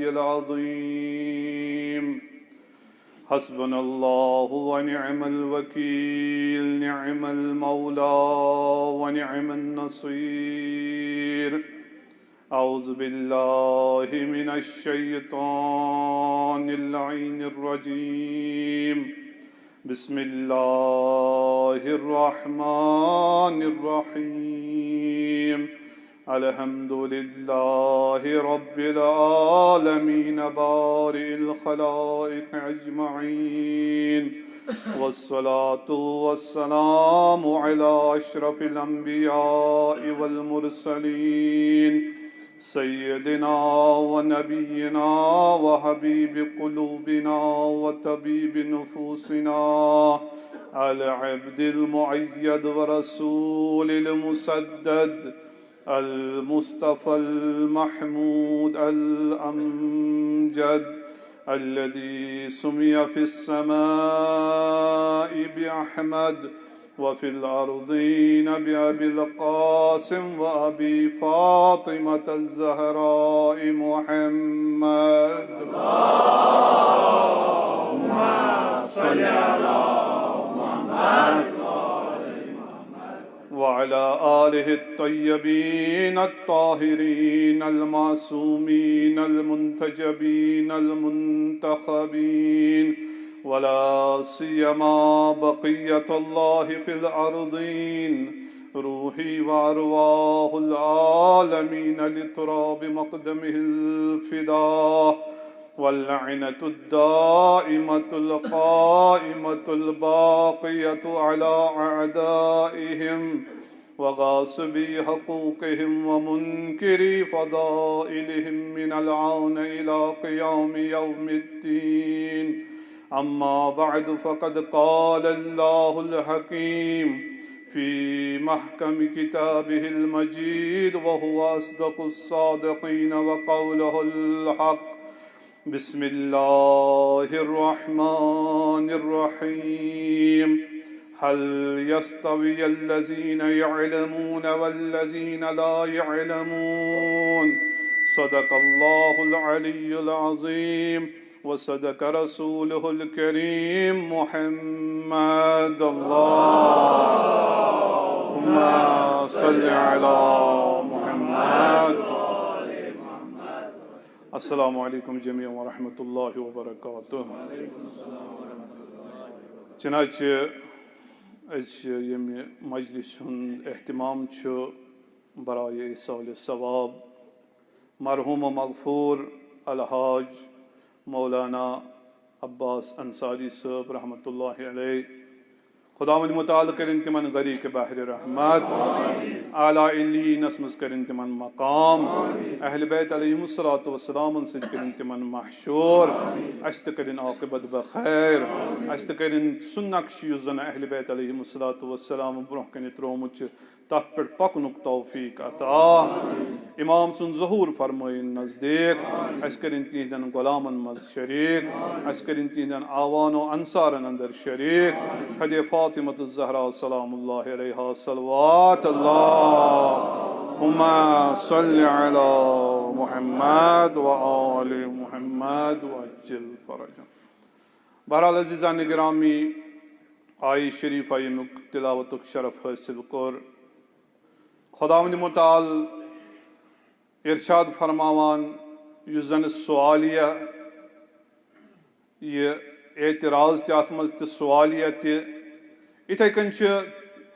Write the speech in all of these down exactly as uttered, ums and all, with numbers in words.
العظيم. حسبنا الله ونعم الوكيل، نعم المولى ونعم النصير. أعوذ بالله من الشيطان اللعين الرجيم. بسم الله الرحمن الرحيم. الحمد لله رب العالمين بارئ الخلائق أجمعين، والصلاة والسلام على أشرف الأنبياء والمرسلين، سيدنا ونبينا وحبيب قلوبنا وطبيب نفوسنا، العبد المؤيد ورسول المسدد، المصطفى المحمود الأمجد، الذي سمي في السماء بأحمد وفي الأرضين بأبي القاسم وأبي فاطمة الزهراء محمد. اللهم صل على محمد وعلى آله الطيبين الطاهرين المعصومين المنتجبين المنتخبين، ولا سيما بقية الله في الأرضين، روحي وأرواح العالمين لتراب مقدمه الفداء، واللعنة الدائمة القائمة الباقية على أعدائهم وغاصبي حقوقهم ومنكري فضائلهم من العون إلى قيام يوم الدين. أما بعد، فقد قال الله الحكيم في محكم كتابه المجيد، وهو أصدق الصادقين وقوله الحق. بسم الله الرحمن الرحيم. هل يستوي الذين يعلمون والذين لا يعلمون؟ صدق الله العلي العظيم وصدق رسوله الكريم محمد. اللهم صل على محمد. السلام عليكم جميعا ورحمة الله وبركاته. چنانچہ أسۍ چھِ ییٚمہِ مجلس ہُنٛد اہتمام چھُ برائے ایصال ثواب مرحوم مغفور الحاج مولانا عباس انصاری صٲب رحمۃ اللہ علیہ، خداوند متعال کٔرِن تِمن غریق بحر رحمت، اعلیٰ علیٖنس منٛز کٔرِن تِمن مقام، اہل بیت علیہم الصلوۃ والسلامن سۭتۍ کٔرِن تِمن محشور، اسہِ تہِ کٔرِن عاقبت بخیر، اسہِ تہِ کٔرِن سُہ نقش یُس زن اہل بیت علیہم الصلوۃ والسلام برونٛہہ کنہِ ترٛوومُت چھُ، تتھ پٮ۪ٹھ پکنُک توفیق عطا۔ امام سُنٛد ظہور فرمٲیِن نزدیٖک، اسہِ کٔرِن تِہنٛدٮ۪ن غلامن منٛز شریٖک، اسہِ کٔرِن تِہنٛدٮ۪ن اعوان و انصارن اندر شریٖک۔ خدے فاطمۃ الزہرا سلام اللہ علیہا صلوات۔ اللہم صل علی محمد و آل محمد وعجل فرجہ۔ بہرحال عزیزان گرامی، آیہِ شریفہ ییٚمیُک تلاوتُک شرف حٲصِل کوٚر۔ خداوند متعال ارشاد فرماوان، یُس زن سوالیہ، یہِ اعتراض تہِ اتھ منٛز تہِ سوالیہ تہِ، یِتھے کٔنۍ چھِ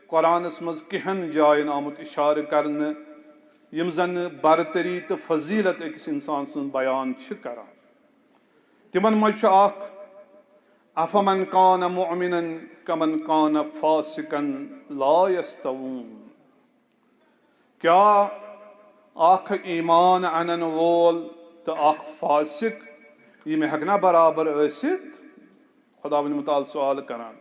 قرآنس منٛز کینٛہن جاین آمُت اشارٕ کرنہٕ، یِم زن برتری تہٕ فضیلت أکِس انسان سٕنٛز بیان چھِ کران۔ تِمن منٛز چھُ اکھ، "افمن کان مؤمنا کمن کان فاسقا لا یستوون"۔ کیا اکھ ایمان انن وول تہٕ اکھ فاسق، یِم ہیٚکنا برابر ٲسِتھ؟ خداوند متعال سوال کران،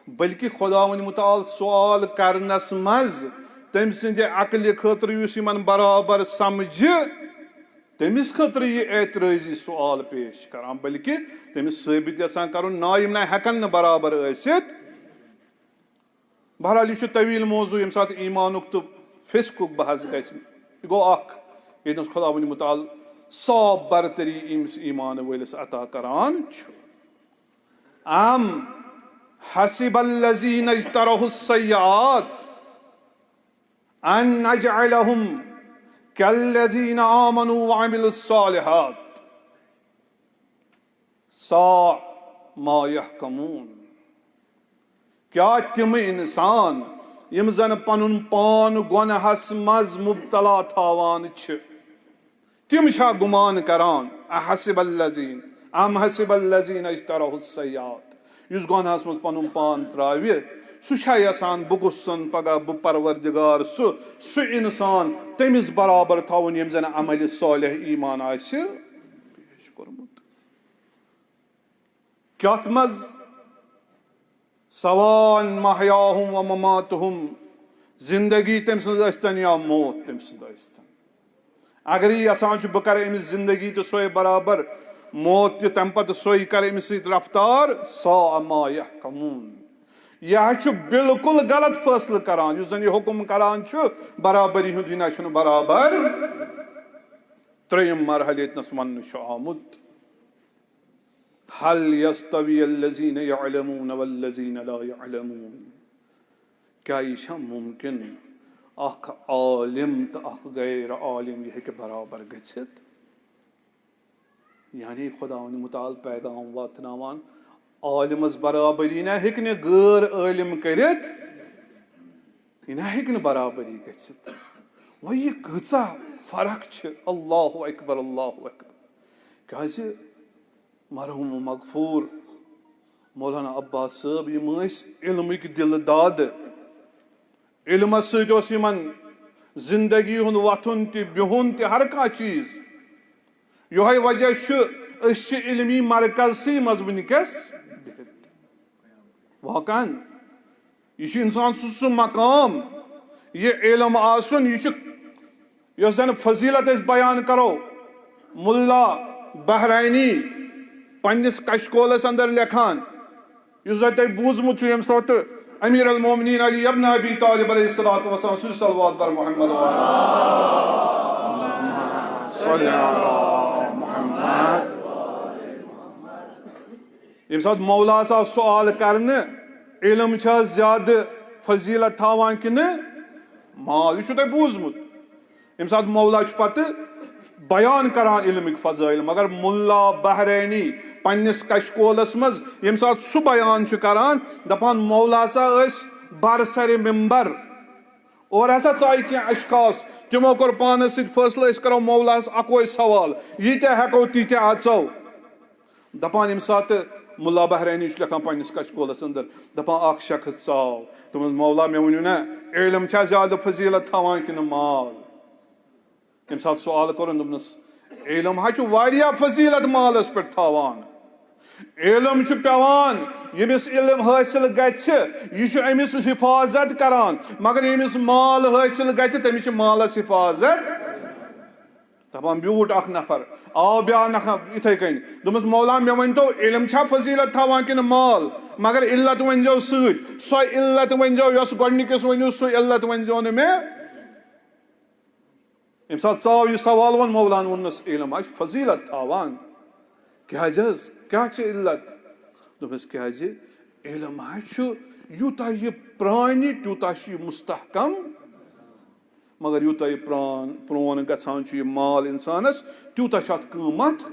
بلکہ خداوند متعال سوال کرنس منٛز تٔمۍ سٕنٛدِ عقلہِ خٲطرٕ یُس یِمن برابر سمجھِ، تٔمِس خٲطرٕ یہِ اعترٲضی سوال پیش کران، بلکہ تٔمِس ثٲبت یژھان کرُن، نا، یِم نہ ہیٚکن نہٕ برابر ٲسِتھ۔ بہرحال، یہِ چھُ طویل موضوع، ییٚمہِ ساتہٕ ایمانُک تہٕ فسقُک بحث گژھِ۔ یہِ گوٚو اکھ، ییٚتہِ نَس خداوند متعال صاف برتری أمِس ایمان وٲلِس عطا کران چھُ۔ ام حسب الذین اجترحوا السیئات ان نجعلهم کالذین آمنوا وعملوا الصالحات ساء ما یحکمون۔ کیا تِم انسان یِم زن پنُن پان گۄنہس منٛز مبتلا تھاوان چھِ، تِم چھا گُمان کران؟ احسب الذین، ام حسب الذین اجترحوا السیئات، یُس گۄنہس منٛز پنُن پان ترٛاوِ، سُہ چھا یژھان بہٕ گوٚژھ زن پگاہ بہٕ پروردگار سُہ، سُہ انسان تٔمِس برابر تھاوُن ییٚمۍ زن عملِ صالح ایمان آسہِ پیش کوٚرمُت؟ کیٛاہ منٛز؟ سواء محیاہم و مماتہم، زندگی تٔمۍ سٕنٛز ٲسۍتن یا موت تٔمۍ سُنٛد ٲسۍتن۔ اگر یہِ یژھان چھُ بہٕ کرٕ أمِس زندگی تہِ سۄے برابر، موت تہِ تمہِ پتہٕ سۄے، کرٕ أمِس سۭتۍ رفتار، ساء ما یحکمون۔ یہِ حظ چھُ بالکل غلط فٲصلہٕ کران، یُس زن یہِ حکم کران چھُ برابری ہُنٛد، یہِ نہ چھُنہٕ برابر۔ ترٛیٚیِم مرحلہٕ ییٚتنس وننہٕ چھُ آمُت، هل يستوي الذين يعلمون والذين لا يعلمون؟ کیا یہِ چھا ممکن اکھ عالم تہٕ اکھ غیر عالم یہِ ہیٚکہِ برابر گٔژھِتھ؟ یعنی خداوند متعال پیغام واتناوان، عالمس برابری نہ ہیٚکہِ نہٕ غٲر عالم کٔرِتھ۔ یہِ نہ ہیٚکہِ نہٕ برابری گٔژھِتھ۔ وۄنۍ یہِ کۭژاہ فرق چھِ۔ اللہ اکبر، اللہ اکبر۔ کیازِ مرحوم و مغفور مولانا عباس صٲب، یِم ٲسۍ علمٕکۍ دِلہٕ دادٕ۔ علمس سۭتۍ اوس یِمن زندگی ہُنٛد وۄتھُن تہِ، بِہُن تہِ، ہر کانٛہہ چیٖز۔ یۄہے وجہ چھُ أسۍ چھِ علمی مرکزسٕے منٛز وٕنکیٚس بِہِتھ۔ واقعاً، یہِ چھُ انسان سُنٛد سُہ مقام، یہِ علم آسُن، یہِ چھُ، یۄس زن فضیلت أسۍ بیان کرو، ملا بحرینی پننِس کشکولس اندر لیکھان، یُس زن تۄہہِ بوٗزمُت چھُ، ییٚمہِ ساتہٕ امیر المومنین علی ابن ابی طالب علیہ الصلوۃ والسلام سُنٛد صلوات بر محمد۔ صلی علی محمد۔ ییٚمہِ ساتہٕ مولاہس آو سوال کرنہٕ، علم چھا زیادٕ فضیلت تھاوان کِنہٕ مال؟ یہِ چھُو تۄہہِ بوٗزمُت۔ ییٚمہِ ساتہٕ مولا چھُ پتہٕ بیان کران علمٕکۍ فضٲیل، مگر ملا بحرینی پننِس کشکولس منٛز ییٚمہِ ساتہٕ سُہ بیان چھُ کران، دپان، مولا ہسا ٲسۍ بر سرِ ممبر، اور ہسا ژایہِ کینٛہہ اشخاص، تِمو کوٚر پانس سۭتۍ فٲصلہٕ، أسۍ کرو مولاہس اکوے سوال، ییٖتیٛاہ ہٮ۪کو تیٖتیٛاہ اژو۔ دپان ییٚمہِ ساتہٕ ملا بحرینی چھُ لیکھان پننِس کشکولس اندر، دپان اکھ شخص ژاو، دوٚپمس، مولا، مےٚ ؤنِو نا، علم چھا زیادٕ فضیلت تھاوان کِنہٕ مال؟ ییٚمہِ ساتہٕ سوال کوٚرُن، دوٚپنس، علم حظ چھُ واریاہ فضیلت مالس پٮ۪ٹھ تھاوان۔ علم چھُ پٮ۪وان، ییٚمِس علم حٲصِل گژھِ، یہِ چھُ أمِس حفاظت کران، مگر ییٚمِس مال حٲصِل گژھِ، تٔمِس چھِ مالس حفاظت۔ دپان بیوٗٹھ اکھ نفر، آو بیٛاکھ نفر یِتھَے کٔنۍ۔ دوٚپمَس، مولا، مےٚ ؤنۍتو، علم چھا فضیلت تھاوان کِنہٕ مال؟ مگر علت ؤنۍزیو سۭتۍ، سۄ علت ؤنۍزیو یۄس گۄڈٕنِکِس ؤنِو، سُہ علت ؤنۍزیو نہٕ مےٚ۔ ییٚمہِ ساتہٕ ژاو یہِ سوال، ووٚن مولان، ووٚننَس، علم حظ چھِ فضیلت تھاوان۔ کیٛازِ حظ؟ کیٛاہ چھِ علت؟ دوٚپمَس، کیٛازِ علم حظ چھُ، یوٗتاہ یہِ پرٛانہِ، تیوٗتاہ چھُ یہِ مستحکم۔ مگر یوٗتاہ یہِ پرٛان، پرٛون گژھان چھُ یہِ مال اِنسانَس، تیوٗتاہ چھُ اَتھ قۭمَتھ۔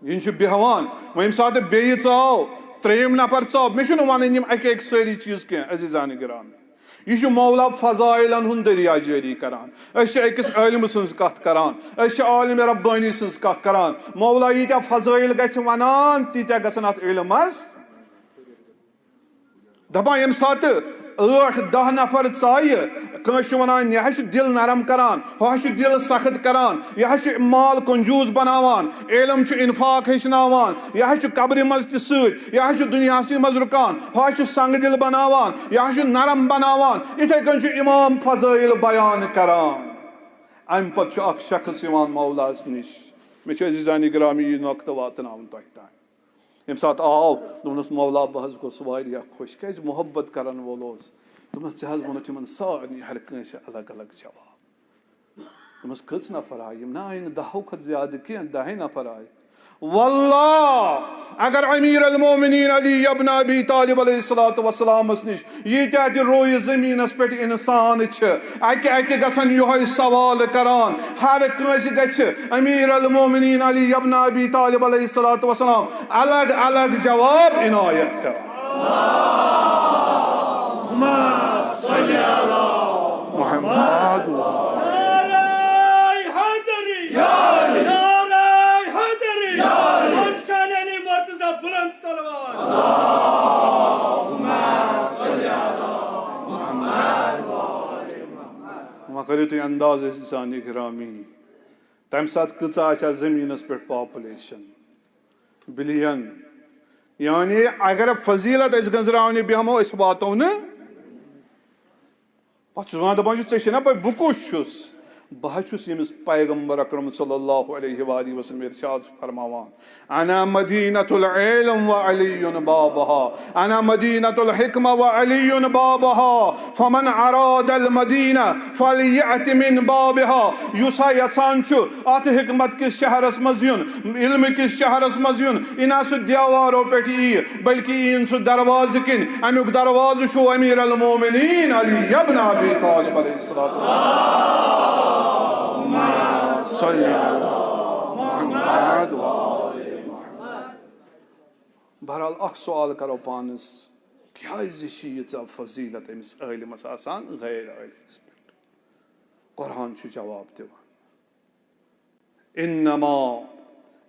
یہِ چھُ بیٚہوان۔ وۄنۍ ییٚمہِ ساتہٕ بیٚیہِ ژاو، ترٛیٚیِم نفر ژاو، مےٚ چھُنہٕ وَنٕنۍ یِم اَکہِ اَکہِ سٲری چیٖز کینٛہہ، عزیزان گرامی۔ یہِ چھُ مولا فضائلن ہُنٛد دریا جٲری کران۔ أسۍ چھِ أکِس عٲلمہٕ سٕنٛز کتھ کران، أسۍ چھِ عالم ربانی سٕنٛز کتھ کران۔ مولا ییٖتیٛاہ فضائل گژھِ وَنان، تیٖتیٛاہ گژھن اَتھ علمس۔ دپان ییٚمہِ ساتہٕ ٲٹھ دَہ نفر ژایہِ، کٲنٛسہِ چھُ وَنان، یہِ حظ چھُ دِل نرم کران، ہُہ حظ چھُ دِل سخت کران، یہِ حظ چھُ مال کنجوٗس بناوان، علم چھُ انفاق ہیٚچھناوان، یہِ حظ چھُ قبرِ منٛز تہِ سۭتۍ، یہِ حظ چھُ دُنیاہسٕے منٛز رُکان، ہُہ حظ چھُ سنگ دِل بناوان، یہِ حظ چھُ نرم بناوان۔ یِتھَے کٔنۍ چھُ امام فضائل بیان کران۔ امہِ پتہٕ چھُ اکھ شخص یِوان مولاہس نِش۔ مےٚ چھُ عزیزانِ گرامی یہِ نۄقطہٕ واتناوُن تۄہہِ تام۔ ییٚمہِ ساتہٕ آو، دوٚپنَس، مولا، بہٕ حظ گوٚوُس واریاہ خۄش، کیٛازِ محبت کرن وول اوس۔ دوٚپنَس، ژےٚ حظ ووٚنُتھ یِمن سارنٕے ہر کٲنٛسہِ الگ الگ جواب۔ یِم ٲسۍ کٔژ نفر آیہِ؟ یِم نہ آیہِ نہٕ دَہو کھۄتہٕ زیادٕ کینٛہہ، دَہے نفر آیہِ۔ واللہ، اگر امیر المومنین علی ابن ابی طالب علیہ الصلوۃ والسلامس نِش ییٖتیٛاہ تہِ رویہِ زٔمیٖنس پٮ۪ٹھ انسان چھِ، اکہِ اکہِ گژھن یِہوٚے سوال کران، ہر کٲنٛسہِ گژھِ امیر المومنین علی ابن ابی طالب علیہ الصلوۃ والسلام الگ الگ جواب عنایت کران۔ محمد۔ نعرہ حیدری! نعرہ حیدری! عرشان علی مرتضی بلند صلوات! وۄنۍ کٔرِو تُہۍ انداز عزیزان گرامی، تَمہِ ساتہٕ کۭژاہ آسہِ ہا زٔمیٖنَس پٮ۪ٹھ پاپولیشن؟ بلین۔ یعنی اگر فضیلت أسۍ گٔنزراونہِ بیٚہمو، أسۍ واتو نہٕ۔ پتہٕ چھُس وَنان، دَپان چھُ، "ژےٚ چھے نا پَے بہٕ کُس چھُس؟" بہٕ حظ چھُس ییٚمِس پیغمبر اکرم صلی اللہ علیہ وآلہ وسلم ارشاد چھُ فرماوان، "انا مدینۃ العلم و علی بابہا، انا مدینۃ الحکمہ و علی بابہا، فمن اراد المدینہ فلیأت من بابہا۔" یُس ہا یژھان چھُ اتھ حکمت کِس شہرس منٛز یُن، علم کِس شہرس منٛز یُن، یہِ نہ سُہ دیوارو پٮ۪ٹھ یِیہِ، بلکہِ یِیِن سُہ دروازٕ کِنۍ۔ امیُک دروازٕ چھُ امیر المومنین علی ابن ابی طالب علیہ الصلوۃ والسلام۔ صلی علی محمد و آل محمد۔ بہرحال، اکھ سوال کرو پانس، کیازِ چھِ ییٖژاہ فضیلت أمِس عٲلمس آسان غیر عٲلمس پٮ۪ٹھ؟ قرآن چھُ جواب دِوان، انما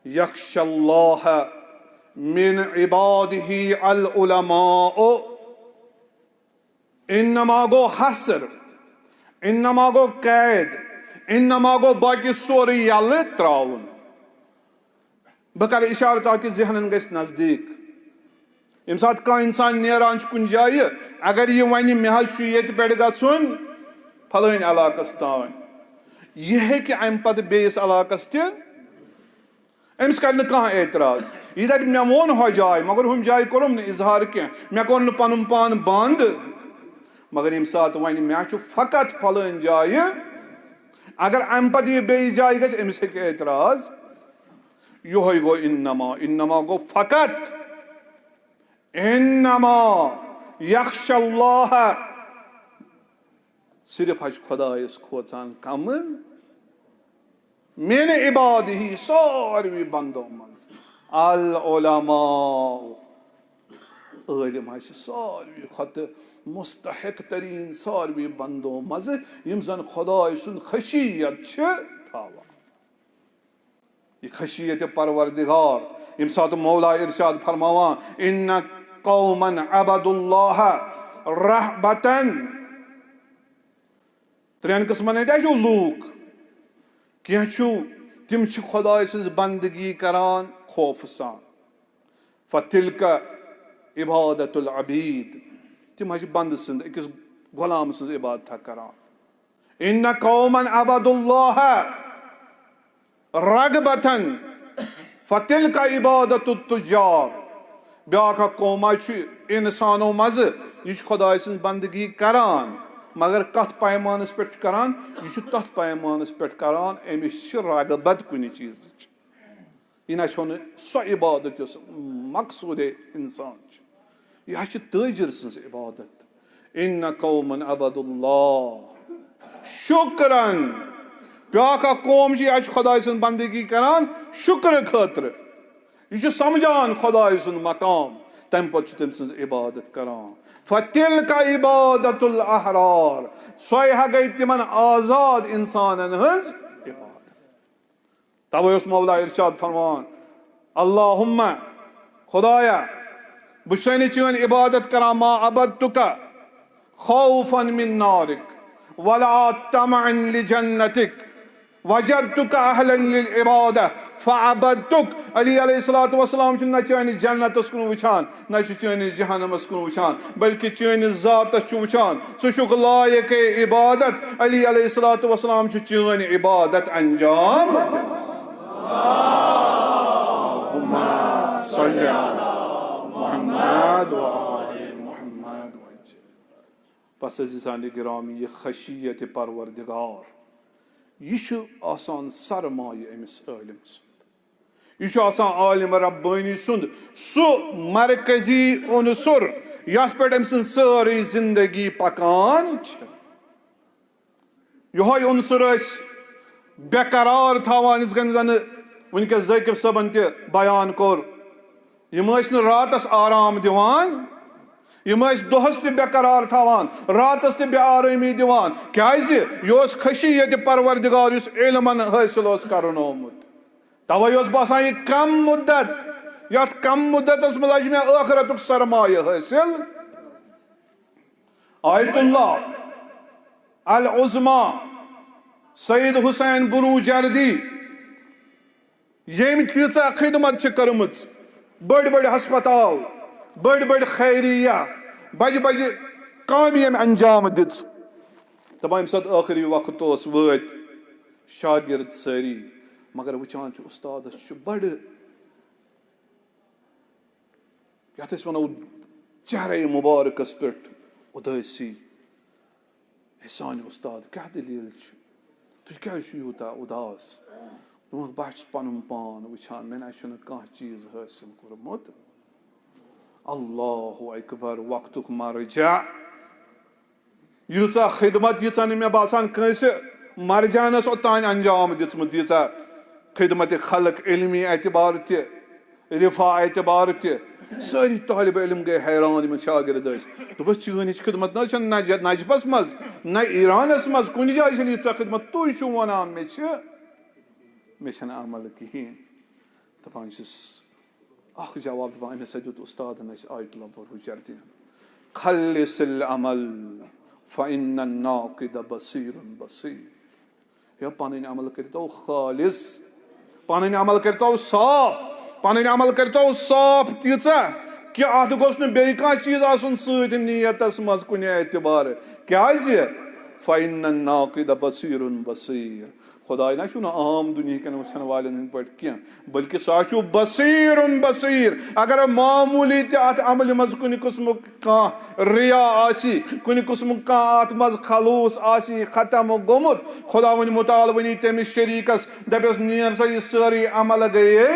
یخش اللہ من عبادہ العلماء۔ انما گوٚو حصر، انما گوٚو قید، انما گوٚو باقی سورُے یلہٕ تراوُن۔ بہٕ کرٕ اشارٕ تاکہ ذہنن گژھِ نزدیک۔ ییٚمہِ ساتہٕ کانٛہہ انسان نیران چھُ کُنہِ جایہِ، اگر یہِ ونہِ، "مےٚ حظ چھُ ییٚتہِ پٮ۪ٹھ گژھُن فلٲنۍ علاقس تام"، یہِ ہیٚکہِ امہِ پتہٕ بیٚیِس علاقس تہِ، أمِس کرِ نہٕ کانٛہہ اعتراض۔ یہِ دپہِ، "مےٚ ووٚن ہۄ جاے، مگر ہُمہِ جایہِ کوٚرُم نہٕ اظہار کینٛہہ، مےٚ کوٚر نہٕ پنُن پان بنٛد"۔ مگر ییٚمہِ ساتہٕ ونہِ، "مےٚ چھُ فقط فلٲنۍ جایہِ"، اگر امہِ پتہٕ یہِ بیٚیِس جایہِ گژھِ، أمِس ہیٚکہِ اعتراض۔ یِہوٚے گوٚو انما۔ انما گوٚو فقط۔ انما یخش اللہ، صرف حظ چھُ خۄدایَس کھوژان کم۔ من عبادہ، ساروی بندو منٛز۔ العلماء، عٲلم حظ چھِ ساروی کھۄتہٕ مستحق تریٖن، ساروی بندو منٛزٕ، یِم زن خۄداے سُنٛد خشیت چھِ تھاوان۔ یہ خشیت پروردگار، ییٚمہِ ساتہٕ مولا ارشاد فرماوان، "ان قوما عبدوا اللہ رہبتاً"۔ ترٛٮ۪ن قٕسمن ہٕنٛدۍ چھِو لوٗکھ۔ کینٛہہ چھِو، تِم چھِ خۄداے سٕنٛز بندگی کران خوفہٕ سان۔ فتلک عبادت العبید، تِم حظ چھِ بندٕ سٕنٛز، أکِس غلام سٕنٛز عبادتھا کران۔ ان قوما عبدوا اللہ رغبتاً فتلک عبادت التجار۔ بیٛاکھ اکھ قوم حظ چھُ انسانو منٛزٕ، یہِ چھُ خۄداے سٕنٛز بندگی کران، مگر کتھ پیمانس پٮ۪ٹھ چھُ کران؟ یہِ چھُ تتھ پیمانس پٮ۪ٹھ کران، أمِس چھِ رغبت کُنہِ چیٖزٕچ۔ یہِ نہ چھو نہٕ سۄ عبادت یۄس مقصود انسان چھِ۔ یہِ حظ چھِ تٲجر سٕنٛز عبادت۔ ان قوما عبدوا اللہ شکراً۔ بیٛاکھ اکھ قوم چھِ، یہِ حظ چھِ خۄداے سٕنٛز بندگی کران شُکرٕ خٲطرٕ۔ یہِ چھُ سمجھان خۄداے سُنٛد مقام، تمہِ پتہٕ چھُ تٔمۍ سٕنٛز عبادت کران۔ فتلک عبادت الاحرار، سۄے ہا گٔے تِمن آزاد انسانن ہٕنٛز عبادت۔ توے اوس مولا ارشاد فرمان، اللہم، خدایا، بہٕ چھُسے نہٕ چٲنۍ عبادت کران، ما عبدتک خوفا من نارک ولا طمعا لجنتک وجدتک اہلا للعبادہ فعبدتک۔ علی علیہ الصلوۃ والسلام چھُ نہ چٲنِس جنتس کُن وٕچھان، نہ چھُ چٲنِس جہنمس کُن وٕچھان، بلکہِ چٲنِس ذاتس چھُ وٕچھان۔ ژٕ چھُکھ لایق عبادت۔ علی علیہ الصلوۃ والسلام چھُ چٲنۍ عبادت انجام دِوان۔ اللہم صل علی محمد و آل محمد۔ پس عزیزان گرامی، یہ خشیت پروردگار، یہِ چھُ آسان سرمایہِ أمِس عٲلِم سُنٛد۔ یہِ چھُ آسان عالم ربٲنی سُنٛد سُہ مرکزی عنصر، یَتھ پٮ۪ٹھ أمۍ سٕنٛز سٲرٕے زندگی پکان چھِ۔ یِہوٚے عنصر ٲسۍ بے قرار تھاوان، یِتھ کٔنۍ زَنہٕ وٕنکیٚس ذٲکِر صٲبَن تہِ بیان کوٚر۔ یِم ٲسۍ نہٕ راتَس آرام دِوان، یِم ٲسۍ دۄہَس تہِ بے قرار تھاوان، راتَس تہِ بے آرٲمی دِوان۔ کیٛازِ؟ یہِ اوس خشیت پروردگار، یُس علمَن حٲصِل اوس کرنومُت۔ توے اوس باسان، یہِ کم مدت، یتھ کم مدتس منٛز آسہِ مےٚ ٲخرتُک سرمایہ حٲصِل۔ آیت اللہ العظمی سید حسین بروجردی، ییٚمۍ تیٖژاہ خدمت چھِ کٔرمٕژ، بٔڑۍ بٔڑۍ ہسپتال، بٔڑۍ بٔڑۍ خیریہ، بجہِ بجہِ کامہِ ییٚمۍ انجام دِژ۔ دپان، ییٚمہِ ساتہٕ ٲخری وقت اوس، وٲتۍ شاگرد سٲری، مگر وٕچھان چھُ، استادس چھُ بڑٕ، یتھ أسۍ ونو، چہرے مبارکس پٮ۪ٹھ ادٲسی۔ ہے سانہِ استاد، کیٛاہ دٔلیٖل چھِ؟ تُہۍ کیٛازِ چھِو یوٗتاہ اداس؟ دوٚپمَکھ، بہٕ ہا چھُس پنُن پان وٕچھان، مےٚ نہ چھُنہٕ کانٛہہ چیٖز حٲصِل کوٚرمُت۔ اللہ اکبر، وقتُک مرجع۔ ییٖژاہ خدمت، ییٖژاہ نہٕ مےٚ باسان کٲنٛسہِ مرجانس اوٚتام انجام دِژمٕژ، ییٖژاہ خدمت خلق، علمی اعتبار تہِ، رفاع اعتبار تہِ۔ سٲری طالب علم گٔے حیران، یِم شاگرد ٲسۍ۔ دوٚپُس، چٲنۍ ہِش خدمت نہ حظ چھَنہٕ نج-، نجفس منٛز، نہ ایرانس منٛز، کُنہِ جایہِ چھَنہٕ ییٖژاہ خدمت۔ تُہۍ چھِو وَنان مےٚ چھِ، مےٚ چھَنہٕ عمل کِہیٖنۍ۔ دَپان چھِس، اکھ جواب دِوان، أمۍ ہسا دیُت استادن اَسہِ آیت اللہ بروجردیَن، خلص العمل فإن الناقد بصیر بصیر۔ یا پنٕنۍ عمل کٔرۍتو خالص، پنٕنۍ عمل کٔرۍتو صاف، پنٕنۍ عمل کٔرۍتو صاف تیٖژاہ کہِ اتھ گوٚژھ نہٕ بیٚیہِ کانٛہہ چیٖز آسُن سۭتۍ نیتس منٛز کُنہِ اعتبارٕ۔ کیازِ؟ فإن الناقد بصیر بصیر۔ خداے نہ چھُنہٕ عام دُنیہکٮ۪ن وٕچھن والٮ۪ن ہٕنٛدۍ پٲٹھۍ کینٛہہ، بلکہِ سُہ ہا چھُ بصیرٌ بصیر۔ اگر معموٗلی تہِ اتھ عملہِ منٛز کُنہِ قٕسمُک کانٛہہ ریا آسی، کُنہِ قٕسمُک کانٛہہ اتھ منٛز خلوص آسی ختم گوٚمُت، خداوند متعال ونی تٔمِس شریٖکس، دپٮ۪س، نیر سا، یہِ سٲرٕے عمل گٔیے۔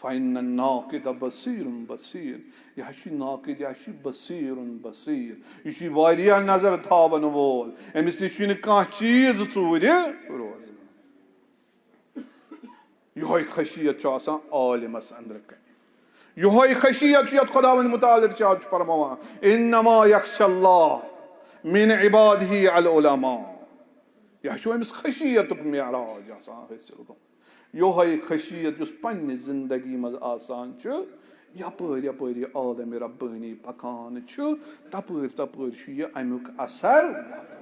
فإن الناقد بصیر بصیر۔ یہِ ہا چھُ ناقد، یہِ ہا چھُ بصیر بصیر۔ یہِ چھُ واریاہ نظر تھاون وول۔ أمِس نِش چھُنہٕ کانٛہہ چیٖز ژوٗرِ روزان۔ یِہوٚے خشیت چھُ آسان عالمس أنٛدرٕ کنہِ۔ یِہوٚے خشیت چھُ، یتھ خداوند متعال ارشاد چھُ فرماوان، انما یخشی اللہ من عبادہ العلماء۔ یہِ ہا چھُ أمِس خشیتُک معراج آسان حٲصِل گوٚمُت۔ یِہوٚے خشیت یُس پننہِ زندگی منٛز آسان چھُ، یپٲرۍ یپٲرۍ یہِ عالم ربٲنی پکان چھُ، تپٲرۍ تپٲرۍ چھُ یہِ امیُک اثر واتان۔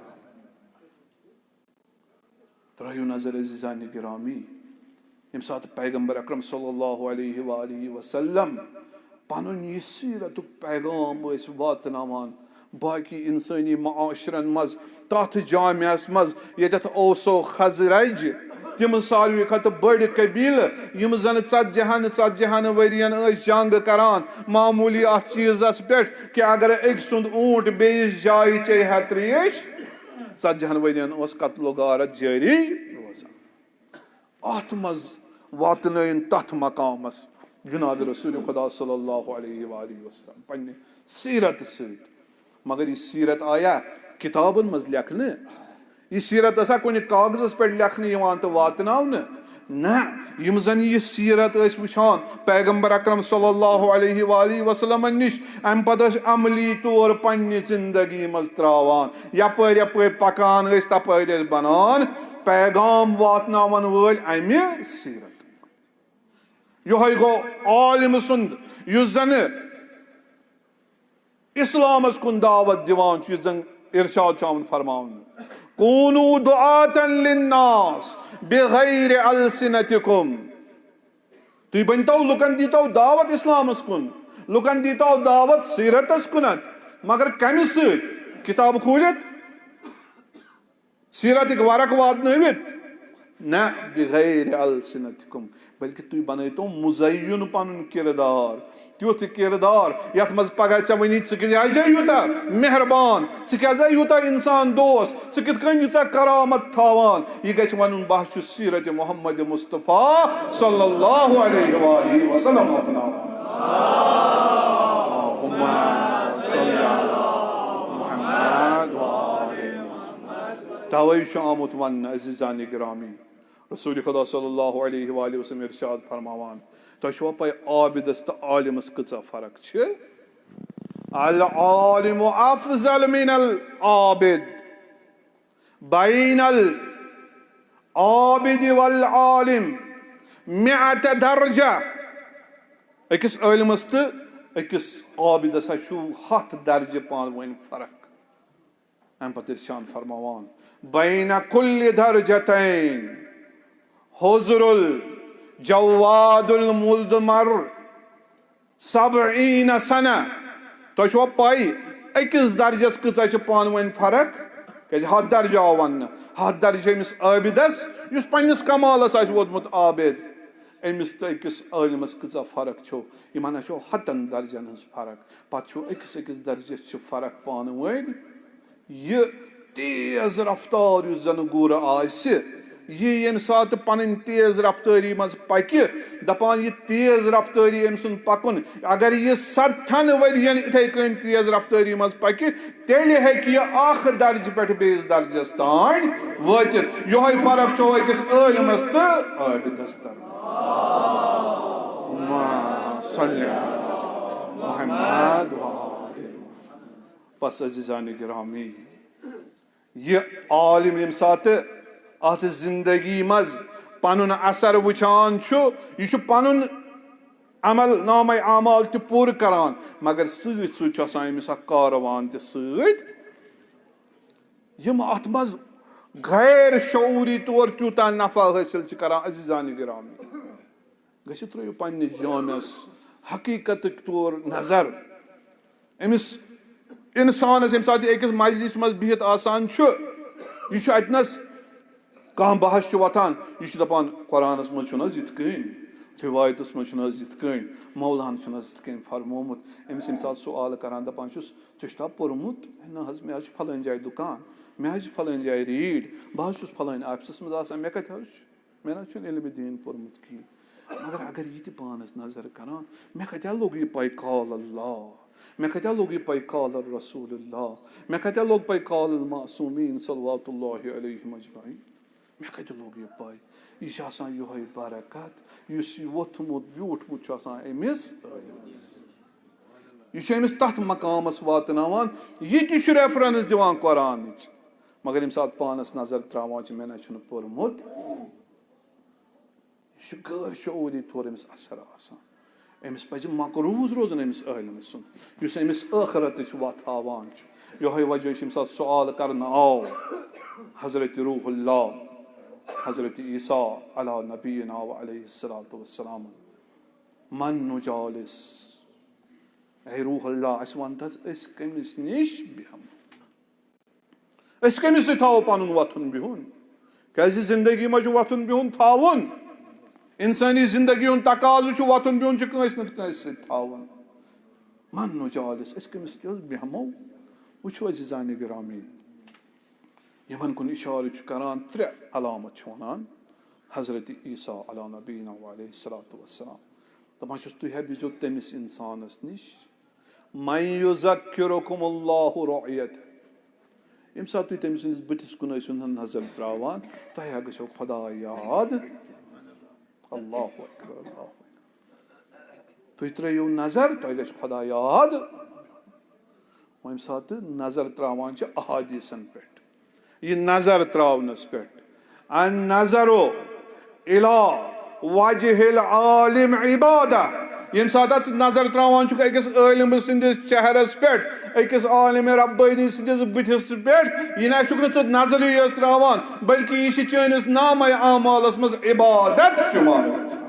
ترٲیِو نظر عزیزانِ گرامی، ییٚمہِ ساتہٕ پیغمبر اکرم صلی اللہ علیہ وآلہ وسلم پنُن یہِ سیرتُک پیغام ٲسۍ واتناوان باقی انسٲنی معاشرن منٛز، تتھ جامعس منٛز ییٚتٮ۪تھ اوس و خزرج، تِم ساروی کھۄتہٕ بٔڑۍ قبیلہٕ، یِم زن ژتجی ہن، ژتجی ہن ؤرین ٲسۍ جنگ کران معموٗلی اتھ چیٖزس پٮ۪ٹھ کہِ اگر أکۍ سُنٛد اوٗنٹ بیٚیِس جایہِ چیٚیہِ ہا ترٛیش، ژتجی ہن ؤرین اوس قتل و غارت جٲری روزان۔ اتھ منٛز واتنٲیِن تتھ مقامس جناب رسول خدا صلی اللہ علیہ وآلہ وسلم پننہِ سیرت سۭتۍ۔ مگر یہِ سیرت آیا کتابن منٛز لیکھنہٕ؟ یہِ سیرت ٲسا کُنہِ کاغذس پٮ۪ٹھ لیکھنہٕ یِوان تہٕ واتناونہٕ؟ نہ، یِم زن یہِ سیرت ٲسۍ وٕچھان پیغمبر اکرم صلی اللہ علیہ وآلہ وسلمن نِش، امہِ پتہٕ ٲسۍ عملی طور پننہِ زندگی منٛز تراوان۔ یپٲرۍ یپٲرۍ پکان ٲسۍ، تپٲرۍ ٲسۍ بنان پیغام واتناون وٲلۍ امہِ سیرت۔ یِہوٚے گوٚو عالم سُنٛد، یُس زنہٕ اسلامس کُن دعوت دِوان چھُ، یُس زن ارشاد چھُ آمُت فرماونہٕ، "کونوا دعاة للناس بغیر السنتکم"۔ تُہۍ بٔنۍتو، لُکن دیٖتو دعوت اسلامس کُن، لُکن دیٖتو دعوت سیرتس کُنتھ، مگر کمہِ سۭتۍ؟ کتاب کھوٗلِتھ، سیرتٕکۍ ورق واتنٲوِتھ، نہ بغیر السنتکم، بلکہ تُہۍ بنٲیتو مزین پنُن کردار، تیُتھ کردار یتھ منٛز پگاہ ژےٚ ونی، ژٕ کیازِ یوٗتاہ مہربان، ژٕ کیازِ یوٗتاہ انسان دوست، ژٕ کِتھ کٔنۍ ییٖژاہ کرامت تھاوان۔ یہِ گژھِ ونُن، بہٕ حظ چھُس سیرت محمد مصطفیٰ صلی اللہ علیہ وآلہ وسلم اپناوان۔ اللہم صل علی محمد وآل محمد۔ توے چھُ آمُت وننہٕ، عزیزان گرامی، رسول خدا صلی اللہ علیہ وآلہ وسلم ارشاد فرماوان، تۄہہِ چھوا پاے عابدس تہٕ عالمس کۭژاہ فرق چھِ؟ العالم افضل من العابد، بین العابد والعالم مئت درجہ۔ أکِس عٲلمس تہٕ أکِس عابدس ہا چھُ ہتھ درجہ پانہٕ ؤنۍ فرق۔ امہِ پتہٕ ارشاد فرماوان، بین کل درجتین حضر الجواد المدمر سبعین سنہ۔ تۄہہِ چھوا پاے أکِس درجس کۭژاہ چھِ پانہٕ ؤنۍ فرق؟ کیازِ ہتھ درجہ آو وننہٕ، ہتھ درجہ أمِس عابدس یُس پننِس کمالس آسہِ ووتمُت عابد، أمِس تہٕ أکِس عٲلمس کۭژاہ فرق چھو؟ یِمن ہا چھو ہتن درجن ہٕنٛز فرق، پتہٕ چھو أکِس أکِس درجس چھِ فرق پانہٕ ؤنۍ۔ یہِ تیز رفتار یُس زن گُر آسہِ، یہِ ییٚمہِ ساتہٕ پنٕنۍ تیز رفتٲری منٛز پکہِ، دپان یہِ تیز رفتٲری أمۍ سُنٛد پکُن، اگر یہِ ستتھن ؤرین اِتھے کٔنۍ تیز رفتٲری منٛز پکہِ، تیٚلہِ ہیٚکہِ یہِ اکھ درجہٕ پٮ۪ٹھ بیٚیِس درجس تام وٲتِتھ۔ یِہوٚے فرق چھُ أکِس عٲلمس تہٕ عٲبدس درمیان۔ اللہم صل علی محمد وآل محمد۔ پس عزیزان گرامی، یہِ عالم ییٚمہِ ساتہٕ اتھ زندگی منٛز پنُن اثر وٕچھان چھُ، یہِ چھُ پنُن عمل نامہ اعمال تہِ پوٗرٕ کران، مگر سۭتۍ سۭتۍ چھُ آسان أمِس اکھ کاروان تہِ سۭتۍ، یِم اتھ منٛز غیر شعوری طور تیوٗتاہ نفع حٲصِل چھِ کران۔ عزیزان گرامی، گٔژھِتھ ترٲیِو پننِس جامعس حقیقتٕکۍ طور نظر۔ أمِس انسانس ییٚمہِ ساتہٕ یہِ أکِس مجلس منٛز بِہِتھ آسان چھُ، یہِ چھُ اتنس کانٛہہ بحث چھُ وۄتھان، یہِ چھُ دپان، قرآنس منٛز چھُنہٕ حظ یِتھ کٔنۍ، رِوایتس منٛز چھُنہٕ حظ یِتھ کٔنۍ، مولانا چھُنہٕ حظ یِتھ کٔنۍ فرمومُت؟ أمِس ییٚمہِ ساتہٕ سوال کران، دپان چھُس، ژےٚ چھُتھا پوٚرمُت؟ ہے نہ حظ، مےٚ حظ چھُ فلٲنۍ جایہِ دُکان، مےٚ حظ چھِ فلٲنۍ جایہِ ریٖڈ، بہٕ حظ چھُس فلٲنۍ آفسس منٛز آسان، مےٚ کتہِ حظ چھُ؟ مےٚ نہ چھُنہٕ علمِ دیٖن پوٚرمُت کِہیٖنۍ۔ مگر اگر یہِ تہِ پانس نظر کران، مےٚ کتہِ لوٚگ یہِ پاے قال اللہ؟ مےٚ کتہِ لوٚگ یہِ پاے قال الرسول اللہ؟ مےٚ کتہِ لوٚگ پاے قال المعصومین صلوات اللہ علیہم اجمعین؟ مےٚ کتہِ لوٚگ یہِ پاے؟ یہِ چھِ آسان یِہوٚے برکت، یُس یہِ ووٚتھمُت بیوٗٹھمُت چھُ آسان أمِس۔ یہِ چھُ أمِس تتھ مقامس واتناوان۔ یہِ تہِ چھُ ریفرنس دِوان قرآنٕچ، مگر ییٚمہِ ساتہٕ پانس نظر تراوان چھِ، مےٚ نہ چھُنہٕ پوٚرمُت۔ یہِ چھُ غٲر شعوٗری طور أمِس اثر آسان۔ أمِس پزِ مقروض روزُن أمِس عٲلمہٕ سُنٛد، یُس أمِس ٲخرتٕچ وتھ ہاوان چھُ۔ یِہوٚے وجہ چھُ، ییٚمہِ ساتہٕ سوال کرنہٕ آو حضرت روح اللہ، حضرت عیسیٰ علی نبینا و علیہ الصلوۃ والسلام، من نجالس؟ اے روح اللہ، اسہِ ون تس، أسۍ کٔمِس نِش بیٚہمو؟ أسۍ کٔمِس سۭتۍ تھاوو پنُن وۄتھُن بِہُن؟ کیازِ زندگی منٛز چھُ وۄتھُن بِہُن تھاوُن۔ انسٲنی زندگی ہُنٛد تقاضہٕ چھُ وۄتھُن بِہُن چھُ کٲنٛسہِ نتہٕ کٲنٛسہِ سۭتۍ تھاوُن۔ من نجالس، أسۍ کٔمِس سۭتۍ حظ بیٚہمو؟ وٕچھِو عزیزانِ گرامی، یِمن کُن اشارٕ چھُ کران، ترٛےٚ علامت چھِ ونان حضرت عیسیٰ علی نبینا و علیہ الصلوۃ والسلام۔ دپان چھُس، تُہۍ ہا بِہزیو تٔمِس انسانس نِش، من یذکرکم اللہ رؤیتہ۔ ییٚمہِ ساتہٕ تُہۍ تٔمۍ سٕنٛدِس بٕتھِس کُن ٲسِو نہٕ نظر ترٛاوان، تۄہہِ ہا گژھیو خۄداے یاد۔ اللہ اکبر، اللہ اکبر۔ تُہۍ ترٛٲیِو نظر، تۄہہِ گژھِ خۄدا یاد۔ وۄنۍ ییٚمہِ ساتہٕ نظر ترٛاوان چھِ احادیثن پٮ۪ٹھ، یہِ نظر ترٛاونس پٮ۪ٹھ، النظر الی وجہ العالم عبادہ۔ ییٚمہِ ساتہٕ ژٕ نظر ترٛاوان چھُکھ أکِس عٲلمہٕ سٕنٛدِس چہرس پٮ۪ٹھ، أکِس عالمِ ربٲنی سٕنٛدِس بٕتھِس پٮ۪ٹھ، یہِ نہ چھُکھ نہٕ ژٕ نظرٕے یٲژ ترٛاوان، بلکہِ یہِ چھِ چٲنِس نامہ اعمالس منٛز عبادت شُمار گژھان۔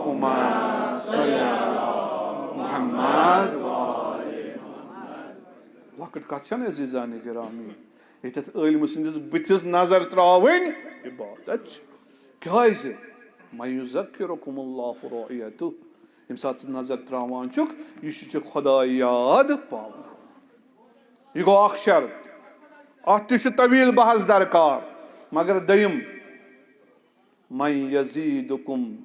اللہم صل علی محمد و آل محمد۔ لۄکٕٹ کتھ چھنہٕ عزیزانِ گرامی؟ ییٚتٮ۪تھ عٲلمہٕ سٕنٛدِس بٕتھِس نظر ترٛاوٕنۍ عبادت چھِ۔ کیٛازِ؟ من یذکرکم اللہ رؤیتہ۔ ییٚمہِ ساتہٕ ژٕ نظر ترٛاوان چھُکھ، یہِ چھُ ژےٚ خۄداے یاد پاوان۔ یہِ گوٚو اکھ شرط۔ اتھ تہِ چھُ طویل بحث درکار، مگر دوٚیِم، من یزیدکم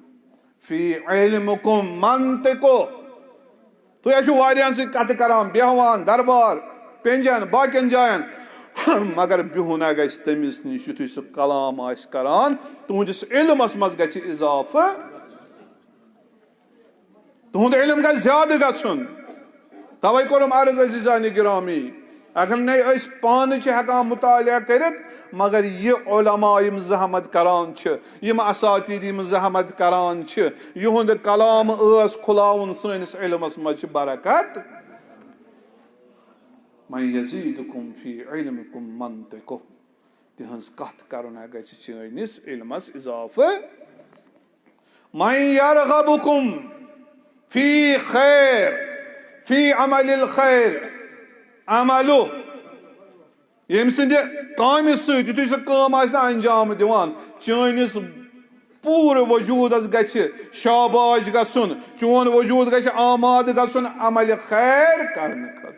فی علمکم منطقہ۔ تُہۍ حظ چھِو واریاہن سۭتۍ کتھٕ کران، بیہوان، دربار، پینجن، باقین جاین، مگر بِہُن ہا گژھِ تٔمِس نِش، یُتھُے سُہ کلام آسہِ کران، تُہنٛدِس علمس منٛز گژھِ اضافہٕ۔ تُہُنٛد علم گژھِ زیادٕ گژھُن۔ توے کوٚرُم عرض عزیزانِ گرامی، اگر نے أسۍ پانہٕ چھِ ہٮ۪کان مطالعہ کٔرِتھ، مگر یہِ علماء یِم زحمت کران چھِ، یِم اساتید یِم زحمت کران چھِ، یِہُنٛد کلام ٲس کھُلاوُن سٲنِس علمس منٛز چھِ برکت۔ من یزیدکم فی علمکم منطقہ۔ تِہنٛز کتھ کرُن ہا گژھِ چٲنِس علمس اضافہٕ۔ من یرغبکم فی خیر، فی عمل الخیر، عملہ۔ ییٚمہِ سٕنٛدِ کامہِ سۭتۍ یُتھُے سُہ کٲم آسہِ نہ انجام دِوان، چٲنِس پوٗرٕ وجوٗدس گژھِ شاباش گژھُن، چون وجوٗد گژھِ آمادٕ گژھُن عملِ خیر کرنہٕ خٲطرٕ۔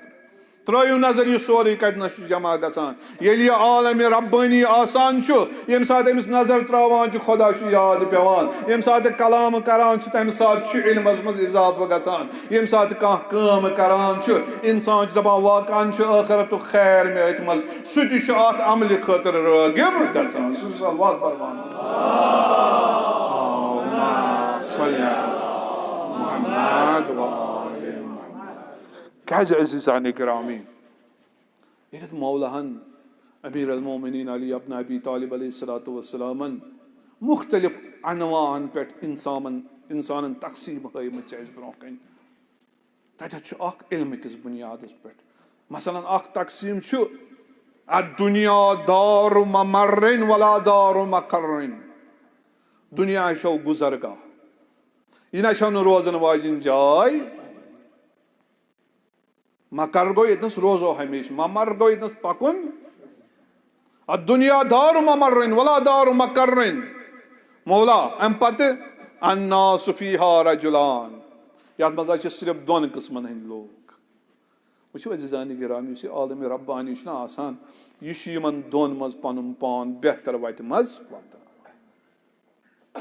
ترٲیِو نظر، یہِ سورُے کتہِ نس چھُ جمع گژھان؟ ییٚلہِ یہِ عالمِ ربٲنی آسان چھُ، ییٚمہِ ساتہٕ أمِس نظر ترٛاوان چھُ، خۄدا چھُ یاد پٮ۪وان۔ ییٚمہِ ساتہٕ کلام کران چھُ، تَمہِ ساتہٕ چھُ علمس منٛز اضافہٕ گژھان۔ ییٚمہِ ساتہٕ کانٛہہ کٲم کران چھُ، انسان چھُ دپان، واقعاً چھُ ٲخرتُک خیر مےٚ أتھۍ منٛز۔ سُہ تہِ چھُ اتھ عملہِ خٲطرٕ رٲغب گژھان۔ سُہ چھُ صلوات پران۔ اللہم صل علی محمد و آل محمد۔ کیازِ عزیزانِ گرامی، ییٚتٮ۪تھ مولاہن امیر المومنین علی ابن ابی طالب علیہ الصلوۃ والسلامن مختلف انواعن پٮ۪ٹھ انسانن، انسانن تقسیٖم ہٲومٕژ چھِ اَسہِ برونٛہہ کنہِ۔ تَتٮ۪تھ چھُ اکھ علمہٕ کِس بُنیادس پٮ۪ٹھ۔ مثلاً اکھ تقسیٖم چھُ، الدنیا دار ممر ولا دار مقر۔ دُنیا چھو گُزرگاہ، یہِ نہ چھو نہٕ روزن واجٮ۪ن جاے۔ مقر گوٚو ییٚتنَس روزو ہمیشہٕ، ممر گوٚو ییٚتنَس پَکُن۔ الدنیا دار ممر ولا دار مقر۔ مولا، اَمہِ پَتہٕ الناس فیہا رجلان، یَتھ منٛز حظ چھِ صرف دۄن قٕسمَن ہٕنٛدۍ لوٗکھ۔ وٕچھِو عزیزانِ گرامی، یُس یہِ عالمِ ربانی چھُنہ آسان، یہِ چھُ یِمَن دۄن منٛز پَنُن پان بہتر وَتہِ منٛز وَتان۔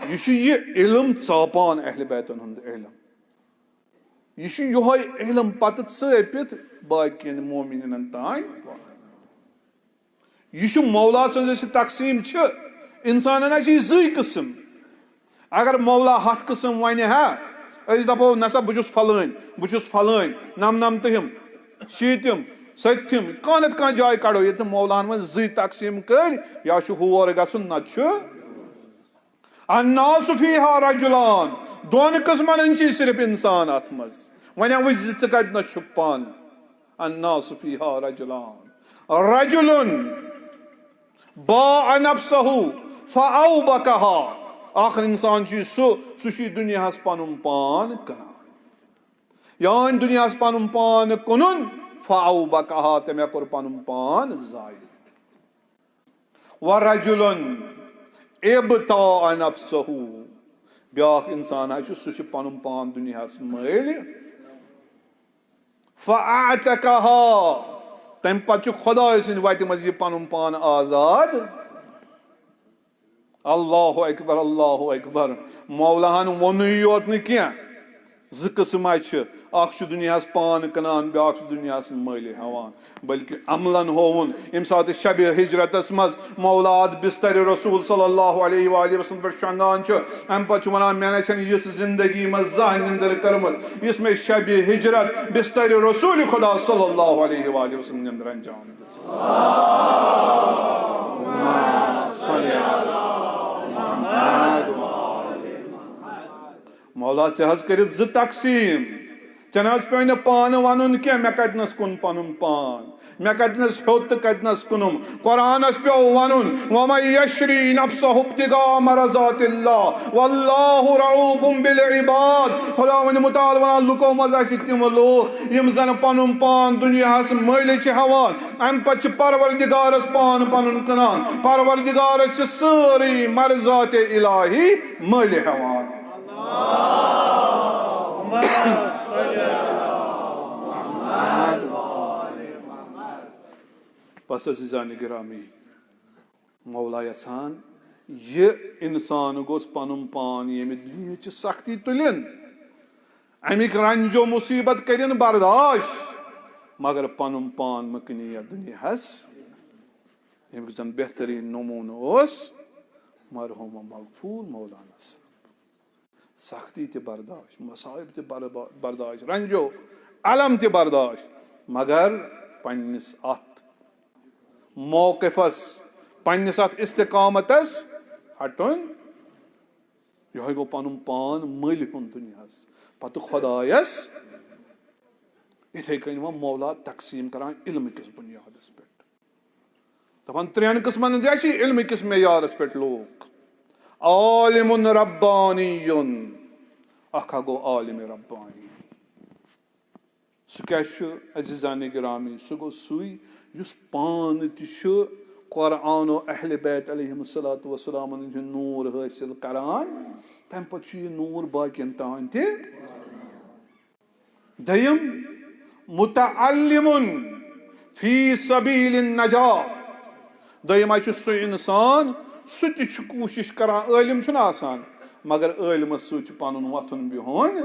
یہِ چھُ یہِ علم ژاپان، اہل بیتن ہُنٛد علم۔ یہِ چھُ یِہوٚے علم پتہٕ ژٲپِتھ باقین مومنیٖنن تام واتان۔ یہِ چھُ مولا سٕنٛز یۄس یہِ تقسیٖم چھِ، انسانن ہا چھِ یہِ زٕے قٕسم۔ اگر مولا ہتھ قٕسم ونہِ ہا، أسۍ دپو، نسا بہٕ چھُس فلٲنۍ، بہٕ چھُس فلٲنۍ، نمنمتہِم، شیٖتِم، سٔتتھِم، کانٛہہ نتہٕ کانٛہہ جاے کڑو، ییٚتہِ مولاہن وۄنۍ زٕے تقسیٖم کٔرۍ، یا چھُ ہور گژھُن، نتہٕ چھُ الناس فیہا رجلان، دۄن قٕسمن ہٕنٛدۍ چھِ صرف انسان اتھ منٛز۔ وۄنۍ ہا وٕچھ زِ ژٕ کتہِ نس چھُکھ پانہٕ۔ الناس فیہا رجلان، رجل باع نفسہ فاوبقہا، اکھ انسان چھُ سُہ، سُہ چھُ دُنیاہس پنُن پان کٕنان۔ یا أنۍ دُنیاہس پنُن پان کٕنُن، فاوبقہا، تٔمۍ ہا کوٚر پنُن پان ضایع۔ ورجل ابتاع نفسہ، بیاکھ انسان حظ چھُ، سُہ چھُ پنُن پان دُنیاہس مٔلۍ۔ فاعتقہا، تمہِ پتہٕ چھُ خدایہِ سٕنٛدِ وتہِ منٛز یہِ پنُن پان آزاد۔ اللہ اکبر، اللہ اکبر۔ مولاہن ووٚنُے یوت نہٕ کینٛہہ، زٕ قٕسم حظ چھِ، اکھ چھُ دُنیاہس پان کٕنان، بیاکھ چھُ دُنیاہس مٔلۍ ہٮ۪وان، بلکہِ عملاً ہووُن۔ ییٚمہِ ساتہٕ شبِ ہجرتس منٛز مولا اتھ بسترِ رسول صلی اللہ علیہ وآلہ وسلم پٮ۪ٹھ شۄنٛگان چھُ، امہِ پتہٕ چھُ ونان، مےٚ نہ چھنہٕ یِژھ زندگی منٛز زانٛہہ نِندٕر کٔرمٕژ، یُس مےٚ شبِ ہجرت بسترِ رسول خدا صلی اللہ علیہ وآلہ وسلم نِندٕر انجام دِژ۔ اللہم صل علی محمد۔ مولا، ژےٚ حظ کٔرِتھ زٕ تقسیٖم۔ ژےٚ نہ حظ پیوٚو نہٕ پانہٕ وَنُن کینٛہہ، مےٚ کَتہِ نَس کُن پَنُن پان۔ مےٚ کتنس ہیوٚت تہٕ کتنس کٕنُم؟ قرآنس پیوٚو ونُن، "ومن یشری نفسہ ابتغاء مرضات اللہ واللہ رؤوف بالعباد۔" خداوند متعال ونان، لُکو منٛز آسہِ تِم لوٗکھ یِم زن پنُن پان دُنیاہس مٔلۍ چھِ ہٮ۪وان، امہِ پتہٕ چھِ پروردگارس پان پنُن کٕنان۔ پروردگارس چھِ سٲرٕے مرضات الہی مٔلۍ ہٮ۪وان۔ بس عزیزان گرامی، مولا یژھان، یہِ انسان گوٚژھ پنُن پان ییٚمہِ دُنیاہٕچ سختی تُلِن، امیِکۍ رنج و مصیبت کٔرِن برداشت، مگر پنُن پان مہٕ کٕنہِ یتھ دُنیاہس۔ ییٚمیُک زن بہترین نمونہٕ اوس مرحوم مغفور مولانا صٲب۔ سختی تہِ برداشت، مصائب تہِ بربا-، برداشت، رنجو الم تہِ برداشت، مگر پننِس اتھ موقفس، پننِس اتھ استقامتس ہٹُن۔ یہوے گوٚو پنُن پان مٔلۍ ہیوٚن دُنیاہس، پتہٕ خدایس۔ یِتھے کٔنۍ وۄنۍ مولا تقسیٖم کران علمہٕ کِس بُنیادس پٮ۪ٹھ۔ دپان، ترٛٮ۪ن قٕسمن ہٕنٛز چھِ علمہٕ کِس معیارس پٮ۪ٹھ لوٗکھ۔ عالم ربانی، اکھ ہا گوٚو عالم ربانی۔ سُہ کیٛاہ چھُ؟ عزیزان گرامی، سُہ گوٚو سُے یُس پانہٕ تہِ چھُ قرآن و اہل بیت علیہم الصلوۃ والسلامن ہُنٛد نوٗر حٲصِل کران، تمہِ پتہٕ چھُ یہِ نوٗر باقین تام تہِ۔ دوٚیِم، متعلم فی سبیل النجاہ۔ دوٚیِم حظ چھُ سُہ انسان، سُہ تہِ چھُ کوٗشِش کران، عٲلِم چھُنہٕ آسان، مگر عٲلمس سۭتۍ چھُ پنُن وۄتھُن بِہُن۔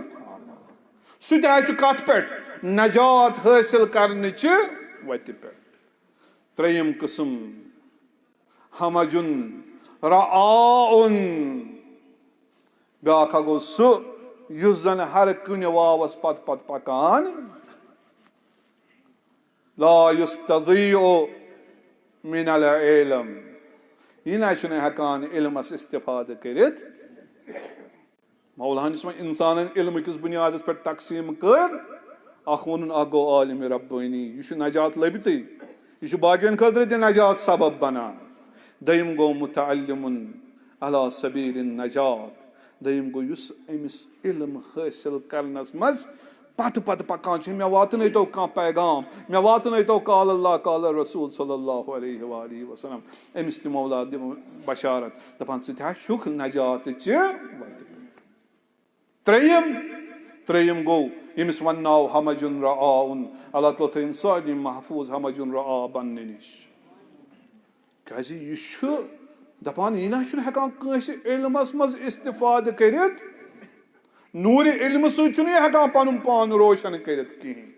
سُہ تہِ حظ چھُ کتھ پٮ۪ٹھ؟ نجات حٲصِل کرنٕچہِ وتہِ پٮ۪ٹھ۔ ترٛیٚیِم قٕسم، ہمجن رعاء۔ بیٛاکھ ہا گوٚو سُہ یُس زن ہر کُنہِ واوس پتہٕ پتہٕ پکان۔ لا یستضیع من العلم، یہِ نہ چھُنہٕ ہٮ۪کان علمس استفادٕ کٔرِتھ۔ مولاہن یُس وۄنۍ انسانن علمہٕ کِس بُنیادس پٮ۪ٹھ تقسیٖم کٔر، اکھ ووٚنُن، اکھ گوٚو عالم ربٲنی، یہِ چھُ نجات لٔبِتٕے، یہِ چھُ باقین خٲطرٕ تہِ نجات سبب بنان۔ دوٚیِم گوٚو متعلم علی سبیل النجات، دوٚیِم گوٚو یُس أمِس علم حٲصِل کرنس منٛز پتہٕ پتہٕ پکان چھُ، مےٚ واتنٲیتو کانٛہہ پیغام، مےٚ واتنٲیتو قال اللہ قال رسول صلی اللہ علیہ وآلہ وسلم، أمِس تہِ مولا دِمو بشارت، دپان، ژٕ تہِ ہا چھُکھ نجاتٕچہِ وتہِ پٮ۪ٹھ۔ ترٛیٚیِم، ترٛیٚیِم گوٚو، ییٚمِس ونناو ہمجن رعاون، اللہ تعالیٰ تھٲیِن سارنٕے محفوظ ہمجن رعا بننہٕ نِش۔ کیازِ یہِ چھُ دپان، یہِ نہ چھُنہٕ ہٮ۪کان کٲنٛسہِ علمس منٛز استفادٕ کٔرِتھ، نوٗرِ علمہٕ سۭتۍ چھُنہٕ یہِ ہٮ۪کان پنُن پان روشن کٔرِتھ کِہیٖنۍ۔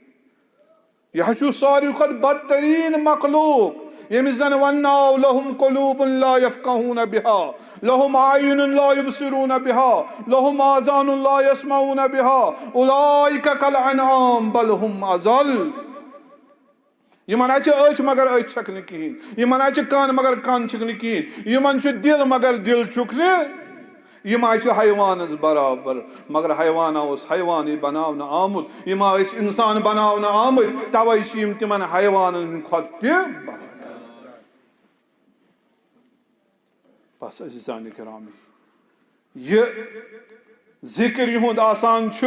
یہِ حظ چھُ ساروی کھۄتہٕ بدترین مخلوق، ییٚمِس زن ونناو، لہم قلوب لا یفقہون بها، لہم اعین لا یبصرون بها، لہم آذان لا یسمعون بها، اولئک کالانعام بل هم اضل۔ یِمن حظ چھِ أچھ مگر أچھ چھکھ نہٕ کِہیٖنۍ، یِمن حظ چھِ کن مگر کن چھِکھ نہٕ کِہیٖنۍ، یِمن چھُ دِل مگر دِل چھُکھ نہٕ۔ یِم حظ چھِ حیوانس برابر، مگر حیوان اوس حیوانٕے بناونہٕ آمُت، یِم ٲسۍ انسان بناونہٕ آمٕتۍ، توے چھِ یِم تِمن حیوانن ہٕنٛدِ کھۄتہٕ تہِ بدتر۔ بس عزیزان کرام، یہِ ذکر یِہُنٛد آسان چھُ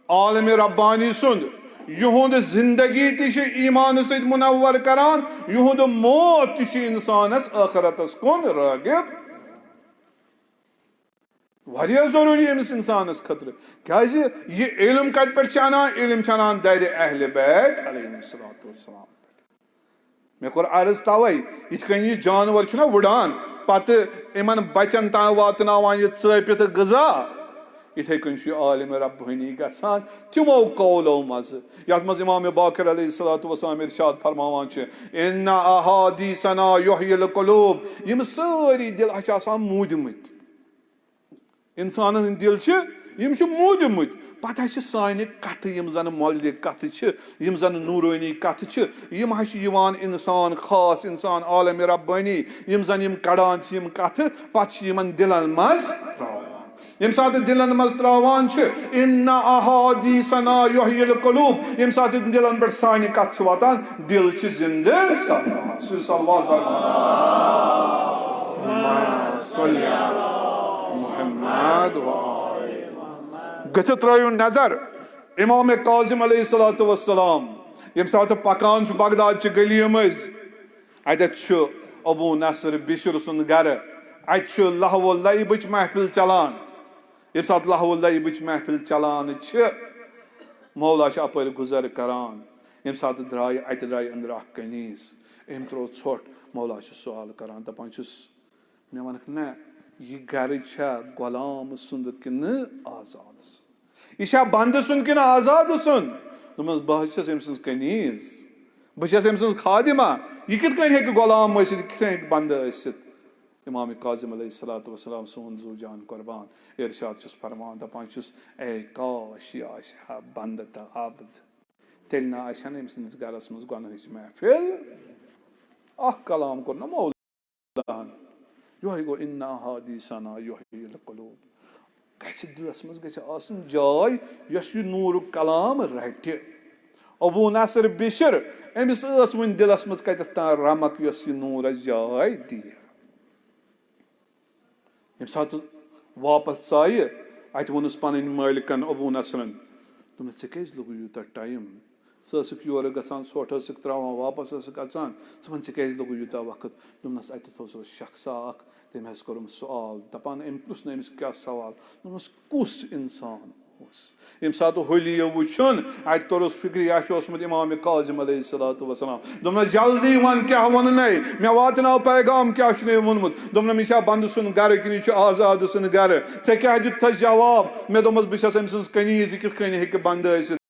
عالم ربانی سُنٛد، یِہُنٛد زندگی تہِ چھِ ایٖمان سۭتۍ منور کران، یِہُنٛد موت تہِ چھُ انسانس ٲخرتس کُن رٲغب۔ واریاہ ضروٗری أمِس انسانس خٲطرٕ، کیازِ یہِ علم کتہِ پٮ۪ٹھ چھِ انان؟ علم چھِ انان درِ اہل بیت علیہم الصلوۃ والسلام۔ مےٚ کوٚر عرض توے، یِتھ کٔنۍ یہِ جانور چھُنہ وٕڑان، پتہٕ یِمن بچن تام واتناوان یہِ ژٲپِتھ غذا، یِتھے کٔنۍ چھُ یہِ عالم ربٲنی گژھان تِمو قولو منٛزٕ، یتھ منٛز امام باقر علیہ الصلوۃ والسلام ارشاد فرماوان چھِ، ان احادیثنا یحیی القلوب، یِم سٲری دِل اَسہِ چھِ آسان موٗدمٕتۍ۔ انسانن ہٕنٛدۍ دِل چھِ، یِم چھِ موٗدمٕتۍ۔ پتہٕ حظ چھِ سانہِ کتھٕ، یِم زن مۄلہِ کتھٕ چھِ، یِم زن نورٲنی کتھٕ چھِ، یِم حظ چھِ یِوان انسان، خاص انسان، عالم ربٲنی، یِم زن یِم کڑان چھِ یِم کتھٕ، پتہٕ چھِ یِمن دِلن منٛز ترٛاوان۔ ییٚمہِ ساتہٕ دِلن منٛز تراوان چھِ، ان احادیثنا یحیی القلوب، ییٚمہِ ساتہٕ دِلن پٮ۪ٹھ سانہِ کتھ چھِ واتان، دِل چھِ زندٕ سپدان۔ سُہ صلوات پرناوان۔ محمد۔ گٔژھِو ترٲیِو نظر، امام کاظم علیہ الصلوۃ والسلام ییٚمہِ ساتہٕ پکان چھُ بغداد چہِ گلی منٛز، اتٮ۪تھ چھُ ابو نصر بشر سُنٛد گرٕ، اتہِ چھُ لہو و لعبٕچ محفل چلان۔ ییٚمہِ ساتہٕ لہو و لعبٕچ محفل چلان چھِ، مولا چھُ اپٲرۍ گُزر کران۔ ییٚمہِ ساتہٕ درٛاے، اتہِ درٛاے أنٛدرٕ اکھ قمیٖض، أمۍ ترٛوو ژھۄٹھ، مولا چھُ سوال کران، دپان چھُس، مےٚ وَنکھ نہ، یہِ گرٕ چھا غلام سُنٛد کِنہٕ آزاد سُنٛد؟ یہِ چھا بندٕ سُنٛد کِنہٕ آزاد سُنٛد؟ دوٚپمَس، بہٕ حظ چھَس أمۍ سٕنٛز قمیٖض، بہٕ چھَس أمۍ سٕنٛز خادمہ، یہِ کِتھ کٔنۍ ہیٚکہِ غلام ٲسِتھ، یہِ کِتھ کٔنۍ ہیٚکہِ بندٕ ٲسِتھ؟ امام کاظم علیہ الصلوۃ والسلام سون زو جان قربان ارشاد چھُس فرمان، دپان چھُس، اے کاش یہِ آسہِ ہا بندٕ تہٕ عبد، تیٚلہِ نہ آسہِ ہا نہٕ أمۍ سٕنٛدِس گرس منٛز گۄنہٕچ محفل۔ اکھ کلام کوٚر نہ مولوی۔ یِہوٚے گوٚو، ان احادیثنا یحیی القلوب۔ گژھِ دِلس منٛز گژھِ آسٕنۍ جاے یۄس یہِ نوٗرُک کلام رٹہِ۔ ابو نصر بشر، أمِس ٲس وُنہِ دِلس منٛز کتٮ۪تھ تام رمق یۄس یہِ نوٗرس جاے دِیہِ۔ ییٚمہِ ساتہٕ واپس ژایہِ، اتہِ ووٚنُس پنٕنۍ مٲلکن ابو نصرن، دوٚپنس، ژےٚ کیازِ لوٚگُے یوٗتاہ ٹایم؟ ژٕ ٲسٕکھ یورٕ گژھان، ژھۄٹھ ٲسٕکھ ترٛاوان، واپس ٲسٕکھ اژان، ژٕ وَن، ژےٚ کیٛازِ لوٚگُے یوٗتاہ وقت؟ دوٚپنَس، اَتٮ۪تھ اوس، اوس شخصا اکھ، تٔمۍ حظ کوٚرُم سوال، دَپان، أمۍ پرٛژھ نہٕ أمِس کیٛاہ سوال؟ دوٚپنَس، کُس اِنسان اوس؟ ییٚمہِ ساتہٕ ہوٚلہِ یہِ وٕچھُن، اَتہِ توٚرُس فِکرِ، یہِ ہا چھُ اوسمُت اِمام کاظم علیہ الصلوۃ والسلام۔ دوٚپنَس، جلدی وَن، کیٛاہ ووٚنُن اَے؟ مےٚ واتناو پیغام، کیٛاہ چھُ مےٚ ووٚنمُت؟ دوٚپنَم، یہِ چھا بنٛدٕ سُنٛد گَرٕ کِنہٕ یہِ چھُ آزادٕ سُنٛد گَرٕ؟ ژےٚ کیٛاہ دیُتتھَس جواب؟ مےٚ دوٚپمَس، بہٕ چھَس أمۍ سٕنٛز قمیٖض، یہِ کِتھ کٔنۍ ہیٚکہِ بنٛدٕ ٲسِتھ؟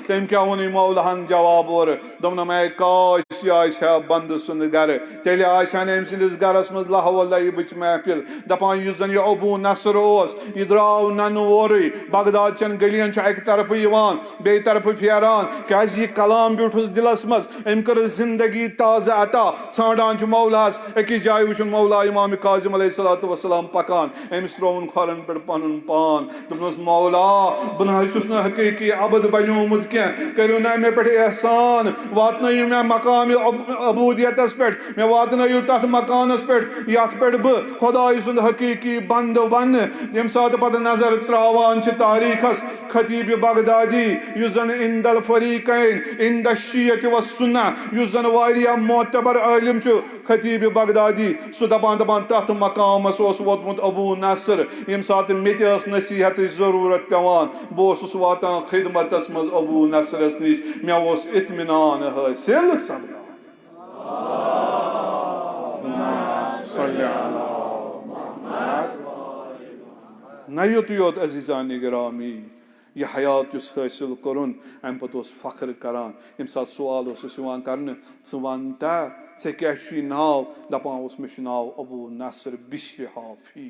تٔمۍ کیٛاہ ووٚنُے مولاہن جواب اورٕ؟ دوٚپنم، اے کاش، یہِ آسہِ ہا بندٕ سُنٛد گرٕ، تیٚلہِ آسہِ ہا نہٕ أمۍ سٕنٛدِس گرس منٛز لہو و لعبٕچ محفل۔ دپان، یُس زن یہِ ابو نصر اوس، یہِ درٛاو ننہٕ وورٕے، بغداد چٮ۪ن گلین چھُ اکہِ طرفہٕ یِوان، بیٚیہِ طرفہٕ پھیران۔ کیٛازِ یہِ کلام بیوٗٹھُس دِلس منٛز، أمۍ کٔرٕس زندگی تازٕ عطا۔ ژھانٛڈان چھُ مولاہس، أکِس جایہِ وٕچھُن مولا امام کاظم علیہ الصلوۃ والسلام پکان، أمِس ترٛووُن کھۄرن پٮ۪ٹھ پنُن پان۔ دوٚپنَس، مولا، بہٕ نہ حظ چھُس نہٕ حقیٖقی عبد بنیومُت کینٛہہ، کٔرِو نا مےٚ پٮ۪ٹھ احسان، واتنٲیِو مےٚ مقامِ عب-، عبودیتَس پٮ۪ٹھ، مےٚ واتنٲیِو تَتھ مقامَس پٮ۪ٹھ، یَتھ پٮ۪ٹھ بہٕ خۄداے سُنٛد حقیٖقی بنٛدٕ بنہٕ۔ ییٚمہِ ساتہٕ پَتہٕ نظر ترٛاوان چھِ تاریٖخَس، خطیٖب بغدادی، یُس زَن عند الفریقین، عند الشیعہ و سنہ، یُس زَن واریاہ معتبر عٲلِم چھُ، خطیٖب بغدادی، سُہ دپان دپان، تتھ مقامس اوس ووتمُت ابو نصر، ییٚمہِ ساتہٕ مےٚ تہِ ٲس نصیحتٕچ ضروٗرت پٮ۪وان، بہٕ اوسُس واتان خدمتس منٛز ابو نصرس نِش، مےٚ اوس اطمینان حٲصِل سپدان۔ نہ یُتُے یوت عزیزان گرامی، یہِ حیات یُس حٲصِل کوٚرُن، اَمہِ پَتہٕ اوس فخر کران۔ ییٚمہِ ساتہٕ سوال اوسُس یِوان کرنہٕ، "ژٕ وَن تا، ژےٚ کیٛاہ چھُے ناو؟" دَپان اوس، "مےٚ چھُ ناو ابو نصر بشر حافی۔"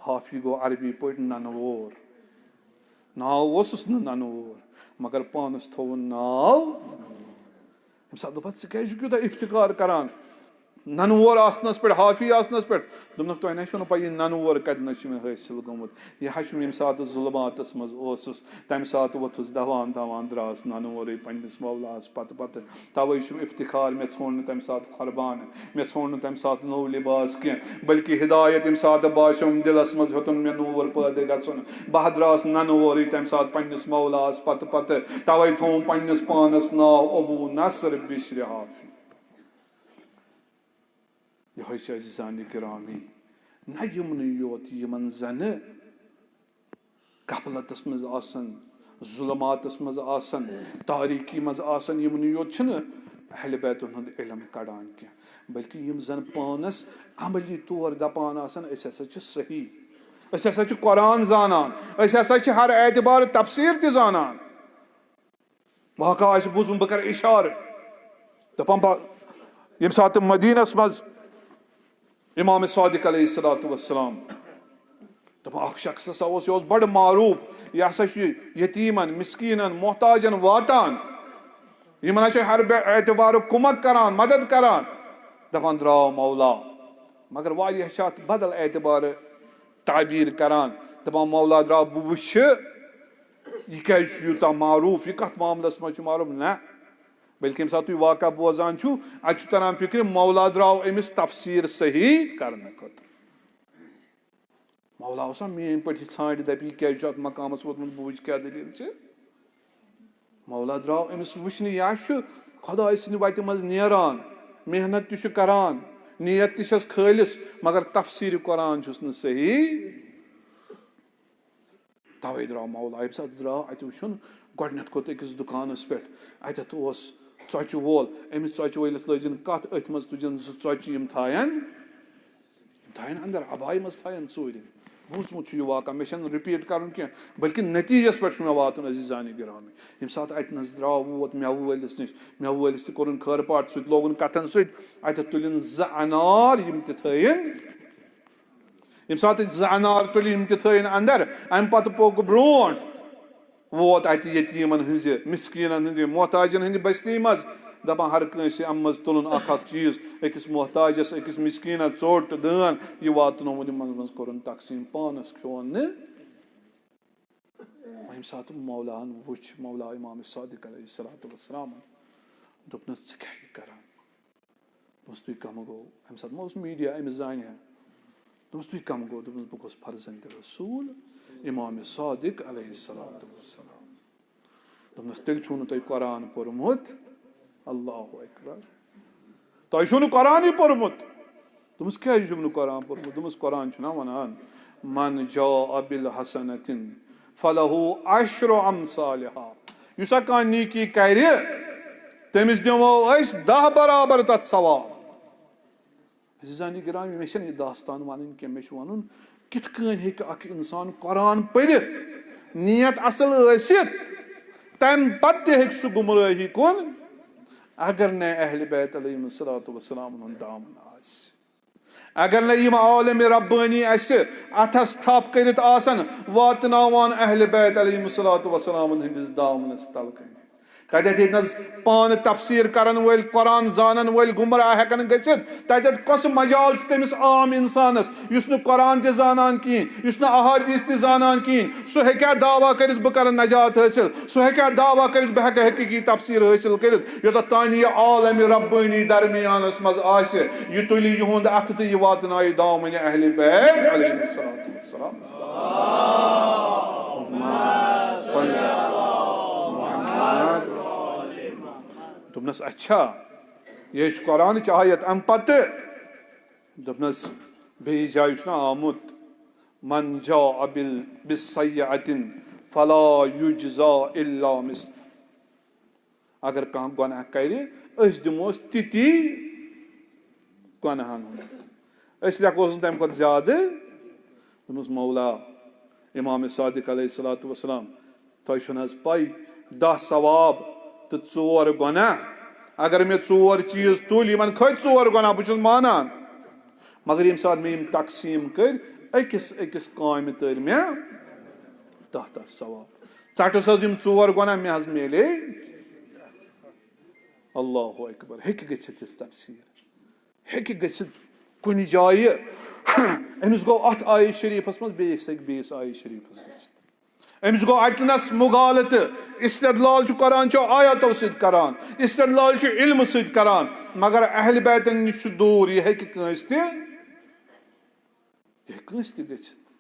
حافی گوٚو عربی پٲٹھۍ نَنہٕ وور۔ ناو اوسُس نہٕ نَنہٕ وور، مگر پانَس تھووُن ناو۔ ییٚمہِ ساتہٕ دوٚپُن، "ژٕ کیٛازِ چھُکھ یوٗتاہ افتخار کران؟" ننہٕ وور آسنس پٮ۪ٹھ، حافی آسنس پٮ۪ٹھ۔ دوٚپنکھ، "تۄہہِ نہ چھُو نہٕ پَیی، ننہٕ وور کتہِ نہ چھُ مےٚ حٲصِل گوٚمُت۔ یہِ حظ چھُ مےٚ ییٚمہِ ساتہٕ ظُلماتس منٛز اوسُس، تَمہِ ساتہٕ ووٚتھُس دوان دوان درٛاس ننہٕ وورٕے پننِس مولاہس پتہٕ پتہٕ۔ توے چھُم افتخار، مےٚ ژھونٛڈ نہٕ تَمہِ ساتہٕ قۄربان، مےٚ ژھونٛڈ نہٕ تَمہِ ساتہٕ نوٚو لباس کینٛہہ، بلکہِ ہدایت ییٚمہِ ساتہٕ باسیوم دِلس منٛز، ہیوٚتُن مےٚ نوٗر پٲدٕ گژھُن۔ بہٕ ہا درٛاس ننہٕ وورٕے تَمہِ ساتہٕ پننِس مولاہس پتہٕ پتہٕ۔ توے تھووُم پننِس پانس ناو ابو نصر بشر حافی۔" یِہوٚے چھِ عزیزانِ گرامی، نہ یِمنٕے یوت، یِمن زنہٕ غفلتس منٛز آسن، ظلماتس منٛز آسن، تاریکی منٛز آسن، یِمنٕے یوت چھِنہٕ اہل بیتن ہُنٛد علم کڑان کینٛہہ، بلکہِ یِم زن پانس عملی طور دپان آسن، "أسۍ ہسا چھِ صحیح، أسۍ ہسا چھِ قرآن زانان، أسۍ ہسا چھِ ہر اعتبار تفسیر تہِ زانان۔" واقعہ آسہِ بوٗزمُت، بہٕ کرٕ اِشارٕ۔ دَپان بہٕ، ییٚمہِ ساتہٕ مدیٖنس منٛز امام صادق علیہ الصلوۃ والسلام، دَپان اکھ شخص ہسا اوس، یہِ اوس بڑٕ معروٗف، یہِ ہسا چھُ یتیٖمن، مسکیٖنن، محتاجن واتان، یِمن ہسا چھُ ہر بے اعتبارٕ کُمک کران، مدد کران۔ دَپان درٛاو مولا، مگر واریاہ چھِ اتھ بدل اعتبارٕ تعبیٖر کران، دَپان، "مولا درٛاو، بہٕ وٕچھِ، یہِ کیٛازِ چھُ یوٗتاہ معروٗف، یہِ کَتھ معاملَس منٛز چھُ معروٗف؟" نہ، بلکہِ ییٚمہِ ساتہٕ تُہۍ واقعہ بوزان چھُو، اَتہِ چھُ تَران فِکرِ، مولا درٛاو أمِس تفسیٖر صحیح کرنہٕ خٲطرٕ۔ مولا اوسا میٛٲنۍ پٲٹھۍ یہِ ژھانٛڈِ، دَپہِ، "یہِ کیٛازِ چھُ اَتھ مقامَس ووتمُت، بہٕ وٕچھِ کیٛاہ دٔلیٖل چھِ؟" مولا درٛاو أمِس وٕچھنہِ، یہِ ہا چھُ خۄداے سٕنٛدِ وَتہِ منٛز نیران، محنت تہِ چھُ کران، نیت تہِ چھَس خٲلِص، مگر تفسیٖر قرآن چھُس نہٕ صحیح۔ تَوَے درٛاو مولا، ییٚمہِ ساتہٕ درٛاو، اَتہِ وٕچھُن، گۄڈٕنٮ۪تھ کھوٚت أکِس دُکانَس پٮ۪ٹھ، اَتٮ۪تھ اوس ژۄچہِ وول، أمِس ژۄچہِ وٲلِس لٲجِن کَتھ، أتھۍ منٛز تُجِن زٕ ژۄچہِ، یِم تھایَن، یِم تھایَن اَندَر، اَبایہِ منٛز تھایَن ژوٗرِ۔ بوٗزمُت چھُ یہِ واقعہ، مےٚ چھَنہٕ repeat کَرُن کینٛہہ، بلکہِ نتیٖجَس پٮ۪ٹھ چھُ مےٚ واتُن، عزیزانِ گرامی۔ ییٚمہِ ساتہٕ اَتہِ نَس درٛاو، ووت مٮ۪وٕ وٲلِس نِش، مٮ۪وٕ وٲلِس تہِ کوٚرُن خٲر پاٹھ، سُہ تہِ لوگُن کَتھَن سۭتۍ، اَتٮ۪تھ تُلِن زٕ اَنار، یِم تہِ تھٲیِن۔ ییٚمہِ ساتہٕ أسۍ زٕ انار تُلۍ، یِم تہِ تھٲیِن اندر، امہِ پتہٕ پوٚک برونٛٹھ، ووت اتہِ یتیٖمن ہٕنٛزِ، مسکیٖنن ہٕنٛزِ، محتاجن ہٕنٛزِ بستی منٛز، دپان، ہر کٲنٛسہِ امہِ منٛز تُلُن اکھ اکھ چیٖز، أکِس محتاجس، أکِس مسکیٖنس ژوٚٹ تہٕ دٲن، یہِ واتنووُن یِمن منٛز، کوٚرُن تقسیٖم، پانس کھیوٚن نہٕ۔ ییٚمہِ ساتہٕ مولاہن وُچھ، مولا امام صادق علیہ الصلوۃ والسلام، دوٚپنس، "ژٕ کیٛاہ یہِ کران؟" دوٚپمَس، "تُہۍ کَم گوٚو؟" اَمہِ ساتہٕ ما اوس میٖڈیا، أمِس زانہِ ہا۔ دوٚپمَس، "تُہۍ کَم گوٚو؟" دوٚپمَس، "بہٕ گوٚوُس فرزند رسول، امام صادق علیہ الصلوۃ والسلام۔" دوٚپمَس، "تیٚلہِ چھُو نہٕ تۄہہِ قرآن پوٚرمُت؟" اللہ اکبر۔ "تۄہہِ چھُو نہٕ قرآنٕے پوٚرمُت؟" دوٚپمَس، "کیٛازِ چھُم نہٕ قرآن پوٚرمُت؟" دوٚپمَس، "قرآن چھُنہ وَنان، 'من جاء بالحسنۃ فلہ عشر امثالہا۔" یُس ہا کانٛہہ نیٖکی کَرِ، تٔمِس دِمو أسۍ دَہ برابر تَتھ ثواب۔ عزیزانِ گرامی، مےٚ چھَنہٕ یہِ داستان وَنٕنۍ کینٛہہ، مےٚ چھُ وَنُن کِتھ کٔنۍ ہیٚکہِ اَکھ اِنسان قرآن پٔرِتھ، نیت اَصٕل ٲسِتھ، تَمہِ پَتہٕ تہِ ہیٚکہِ سُہ گُمرٲہی کُن، اگر نہٕ اہلِ بیت علیہم الصلوۃ والسلامن ہُنٛد دامن آسہِ۔ اگر نہ یِم عالم ربانی اسہِ اتھس تھپھ کٔرِتھ آسن واتناوان اہل بیت علیہم الصلوۃ والسلام ہٕنٛدِس دامنس تل کنہِ۔ تتٮ۪تھ ییٚتہِ نس پانہٕ تفسیر کرن وٲلۍ، قرآن زانن وٲلۍ گمراہ ہٮ۪کن گٔژھِتھ، تتٮ۪تھ کۄس مجال چھِ تٔمِس عام انسانس، یُس نہٕ قرآن تہِ زانان کِہیٖنۍ، یُس نہٕ احادیث تہِ زانان کِہیٖنۍ، سُہ ہیٚکیٛاہ دعویٰ کٔرِتھ بہٕ کرٕ نجات حٲصِل؟ سُہ ہیٚکیٛاہ دعویٰ کٔرِتھ بہٕ ہیٚکہٕ حقیٖقی تفسیر حٲصِل کٔرِتھ؟ یوٚتتھ تانۍ یہِ عالمِ ربٲنی درمیانس منٛز آسہِ، یہِ تُلہِ یِہُنٛد اَتھٕ تہٕ یہِ واتنایہِ دامنہِ اہلِ بیت علیہم الصلوۃ والسلام۔ دوٚپنس، اچھا، یہِ چھُ قرآنٕچ آیت، اَمہِ پتہٕ دوٚپنس، بیٚیِس جایہِ چھُنہ آمُت، "من جاء بال-، بالسیئۃ فلا یجزی الا مثلہا۔" اگر کانٛہہ گۄناہ کرِ، أسۍ دِموس تِتی گۄناہن ہُنٛد۔ أسۍ لیکھوس نہٕ تَمہِ کھۄتہٕ زیادٕ۔ دوٚپمَس، "مولا، امام صادق علیہ الصلوۃ والسلام، تۄہہِ چھُو نہٕ حظ پَے، دَہ ثواب تہٕ ژور گۄناہ؟ اگر مےٚ ژور چیٖز تُلۍ، یِمن کھٔتۍ ژور گۄناہ، بہٕ چھُس مانان۔ مگر ییٚمہِ ساتہٕ مےٚ یِم تقسیٖم کٔرۍ، أکِس أکِس کامہِ تٔرۍ مےٚ دَہ دَہ ثواب۔ ژَٹُس حظ یِم ژور گۄناہ، مےٚ حظ میلے۔" اللہ اکبر۔ ہیٚکہِ گٔژھِتھ یِژھ تفسیٖر؟ ہیٚکہِ گٔژھِتھ کُنہِ جایہِ۔ أمِس گوٚو اَتھ آیہِ شریٖفَس منٛز، بیٚیِس ہیٚکہِ بیٚیِس آیہِ شریٖفَس گٔژھِتھ۔ أمِس گوٚو اَتہِ نَس مُغالطہٕ، استدلال چھُ قرآن چو آیاتو سۭتۍ کران، استدلال چھُ علمہٕ سۭتۍ کران، مگر اہل بیتَن نِش چھُ دوٗر، یہِ ہیٚکہِ کٲنٛسہِ تہِ، یہِ ہیٚکہِ کٲنٛسہِ تہِ گٔژھِتھ۔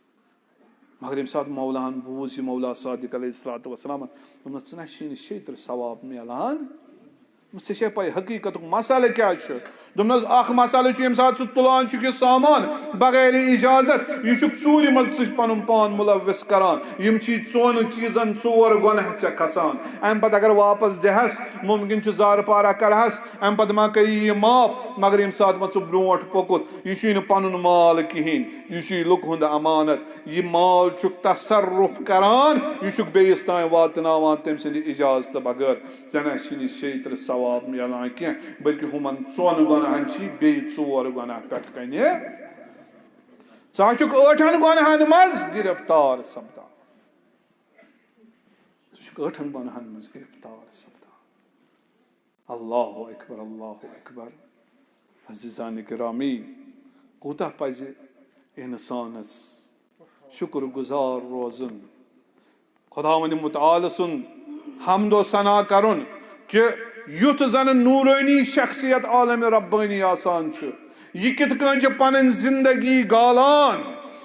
مگر ییٚمہِ ساتہٕ مولاہن بوٗز یہِ مولا صادق علیہ الصلوۃ والسلام، دوٚپنَس، "ژٕ نہ چھُے نہٕ شیٚیہِ تٕرٛہ ثواب میلان۔" دوٚپمَس، "ژےٚ چھےٚ پَے حقیٖقتُک مسئلہٕ کیٛاہ چھُ؟" دوٚپنَس، "اَکھ مسئلہٕ چھُ، ییٚمہِ ساتہٕ ژٕ تُلان چھُکھ یہِ سامان بغیر اجازت، یہِ چھُکھ ژوٗرِ منٛز ژٕ پَنُن پان مُلوث کران۔ یِم چھی ژۄن چیٖزن ژور گۄناہ ژےٚ کھسان۔ اَمہِ پَتہٕ اگر واپس دِہَس، مُمکِن چھُ زارٕ پارہ کرہَس، اَمہِ پَتہٕ ما کَری یہِ معاف، مگر ییٚمہِ ساتہٕ وۄنۍ ژٕ برونٛٹھ پوٚکُتھ، یہِ چھُے نہٕ پَنُن مال کِہیٖنۍ، یہِ چھُے لُکہٕ ہُنٛد امانت۔ یہِ مال چھُکھ تصرف کران، یہِ چھُکھ بیٚیِس تام واتناوان تٔمۍ سٕنٛدِ اجازتہٕ بغٲر۔ ژےٚ نہ چھُے نہٕ شیٚیہِ تٕرٛہ ثواب میلان کینٛہہ، بلکہِ ہُمن ژۄن گۄناہن چھی بیٚیہِ ژور گۄناہ پٮ۪ٹھ کنہِ۔ ژٕ ہا چھُکھ ٲٹھن گۄناہن منٛز گرفتار سپدان۔ ژٕ چھُکھ ٲٹھن گۄناہن منٛز گرفتار سپدان۔" اللہ اکبر، اللہ اکبر۔ عزیزانِ گرامی، کوٗتاہ پزِ انسانس شکر گزار روزُن، خداوند متعال سُنٛد حمد و ثنا کرُن کہِ یُتھ زن نورانی شخصیت عالم ربانی آسان چھُ، یہِ کِتھ کٔنۍ چھُ پنٕنۍ زندگی گالان،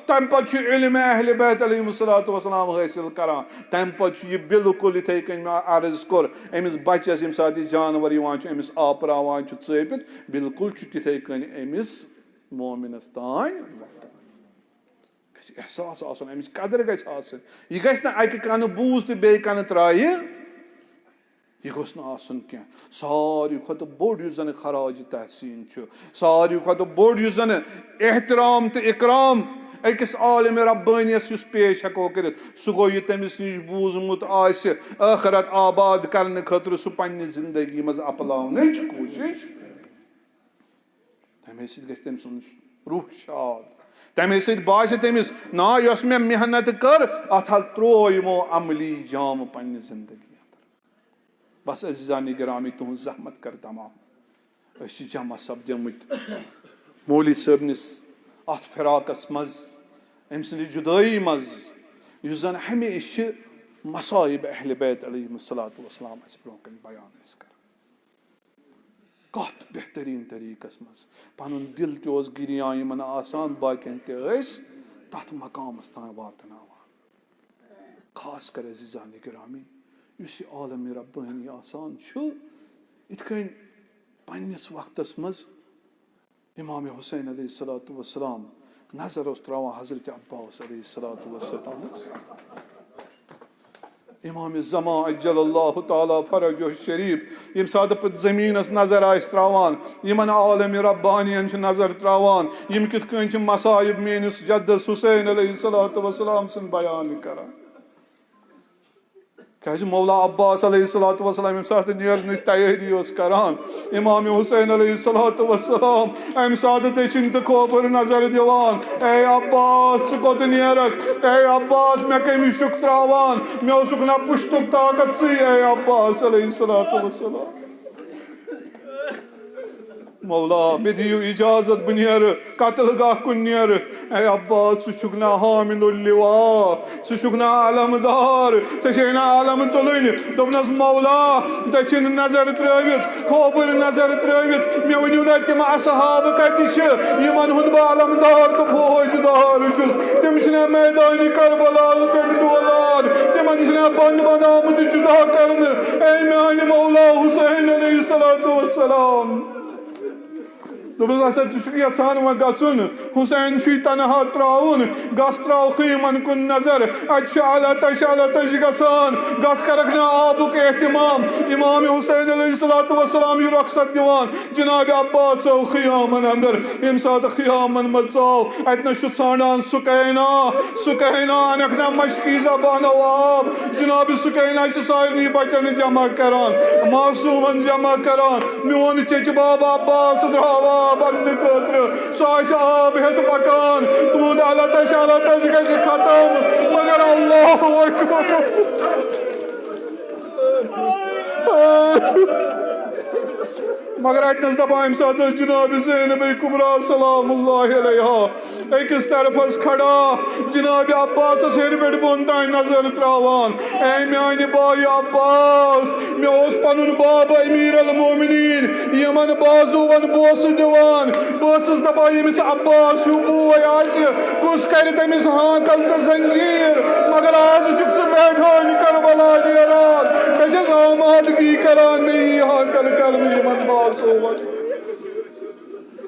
تمہِ پتہٕ چھُ علم اہل بیت علیہم الصلوۃ والسلام حٲصِل کران۔ تمہِ پتہٕ چھُ یہِ بالکل یِتھے کٔنۍ مےٚ عرض کوٚر، أمِس بچس ییٚمہِ ساتہٕ یہِ جانور یِوان چھُ، أمِس آپراوان چھُ ژٲپِتھ، بالکل چھُ تِتھے کٔنۍ أمِس مومنس تانۍ واتان۔ گژھِ احساس آسُن، امِچ قدر گژھِ آسٕنۍ۔ یہِ گژھِ نہٕ اکہِ کنہٕ بوٗز تہٕ بیٚیہِ کنہٕ ترایہِ، یہِ گوٚژھ نہٕ آسُن کینٛہہ۔ ساروی کھۄتہٕ بوٚڑ یُس زن خراج تحسین چھُ، ساروی کھۄتہٕ بوٚڑ یُس زن احترام تہٕ اکرام أکِس عالم ربٲنیس یُس پیش ہٮ۪کو کٔرِتھ، سُہ گوٚو یہِ تٔمِس نِش بوٗزمُت آسہِ، ٲخرت آباد کرنہٕ خٲطرٕ سُہ پننہِ زندگی منٛز اپلاونٕچ کوٗشش۔ تَمے سۭتۍ گژھِ تٔمۍ سُنٛد روح شاد۔ تَمے سۭتۍ باسہِ تٔمِس، نا، یۄس مےٚ محنت کٔر، اَتھ حظ ترٛوو یِمو عملی جام پننہِ زندگی اندر۔ بس عزیزان گرامی، تُہٕنٛز زحمت کر تمام۔ أسۍ چھِ جمع سپدیمٕتۍ مولوی صٲبنِس اَتھ فراقس منٛز، أمۍ سٕنٛدِ جدٲیی منٛز، یُس زن ہمیشہِ چھِ مصائب اہل بیت علیہم الصلوۃ والسلام اَسہِ برونٛہہ کنہِ بیان ٲسۍ کران۔ کتھ بہترین طریقس منٛز۔ پنُن دل تہِ اوس گریان یِمن آسان، باقین تہِ ٲسۍ تتھ مقامس تام واتناوان۔ خاص کر عزیزان گرامی، یُس یہِ عالم ربانی آسان چھُ، یِتھ کٔنۍ پننِس وقتس منٛز امام حسین علیہ الصلوۃ والسلام نظر اوس تراوان حضرت عباس علیہ الصلوۃ والسلام۔ امام زمان عجل اللہ تعالی فرجہ شریف، ییٚمہِ ساتہٕ پتہٕ زمینس نظر آسہِ تراوان، یِمن عالم ربانین چھِ نظر تراوان، یِم کِتھ کٔنۍ چھِ مصائب میٲنِس جدس حسین علیہ الصلوۃ والسلام سُنٛد بیان کران۔ کیازِ مولا عباس علیہ الصلوۃ والسلام ییٚمہِ ساتہٕ نیرنٕچ تیٲری اوس کران، امام حسین علیہ الصلوۃ والسلام امہِ ساتہٕ دٔچھِنۍ تہٕ کھووُر نظر دِوان، اے عباس، ژٕ کوٚت نیرکھ؟ اے عباس، مےٚ کٔمِس چھُکھ تراوان؟ مےٚ اوسُکھ نہ پُشتُک طاقت سٕے، اے عباس علیہ الصلوۃ والسلام۔ مولا، مےٚ دِیِو اجازت، بہٕ نیرٕ قتل گاہ کُن نیرٕ۔ اے عباس، ژٕ چھُکھ نا حامل اللواء، ژٕ چھُکھ نا علمدار، ژےٚ چھے نا علم تُلٕنۍ۔ دوٚپنس، مولا، دٔچھِنۍ نظر ترٲوِتھ، کھووُر نظر ترٲوِتھ، مےٚ ؤنِو نا تِم اصحاب کتہِ چھِ، یِمن ہُنٛد بہٕ علمدار تہٕ فوجدار چھُس؟ تِم چھِنا میدانِ کربلاہس پٮ۪ٹھ ڈولان؟ تِمن چھِنا بند بناومٕتۍ جدا کرنہٕ؟ اے میانہِ مولا حسین علیہ الصلوۃ والسلام۔ دوٚپُس، اچھا، ژٕ چھُکھ یژھان وۄنۍ گژھُن؟ حسین چھُے تنہا تراوُن، گژھ تراو خیمن کُن نظر، اتہِ چھُ آلتش آلتش گژھان، گژھ کرکھ نا آبُک اہتمام۔ امام حسین علیہ الصلوۃ والسلام یہِ رخصت دِوان، جناب عباس ژاو خیامن اندر۔ ییٚمہِ ساتہٕ خیامن منٛز ژاو، اتہِ نس چھُ ژھانڈان سکینہ، سکینہ انکھ نا مشکی زبانو آب۔ جناب سکینہ چھِ سارنٕے بچن جمع کران، معصومن جمع کران۔ میون چچہِ باب عباس درٛاو آب اننہٕ خٲطرٕ، سُہ آسہِ آب ہیٚتھ پکان، تُہُنٛد آلتش آلتش گژھِ ختم، مگر اللہ اکبر۔ مگر اتہِ نس دپان امہِ ساتہٕ ٲس جناب زینب کبریٰ سلام اللہ علیہا أکِس طرفس کھڑا، جناب عباسس ہیٚرِ پٮ۪ٹھ بۄن تام نظر تراوان۔ اے میانہِ بایہِ عباس، مےٚ اوس پنُن باب امیر المومنین یِمن بازوون بوسہٕ دِوان۔ بہٕ ٲسٕس دپان، ییٚمِس عباس ہیوٗ بوے آسہِ، کُس کرِ تٔمِس ہانکل تہٕ زنجیر؟ مگر آز چھُکھ ژٕ میدانِ کربلا نیران، مےٚ چھَس آمادگی کران، مےٚ یی ہانکل کرنہٕ یِمن بازوون۔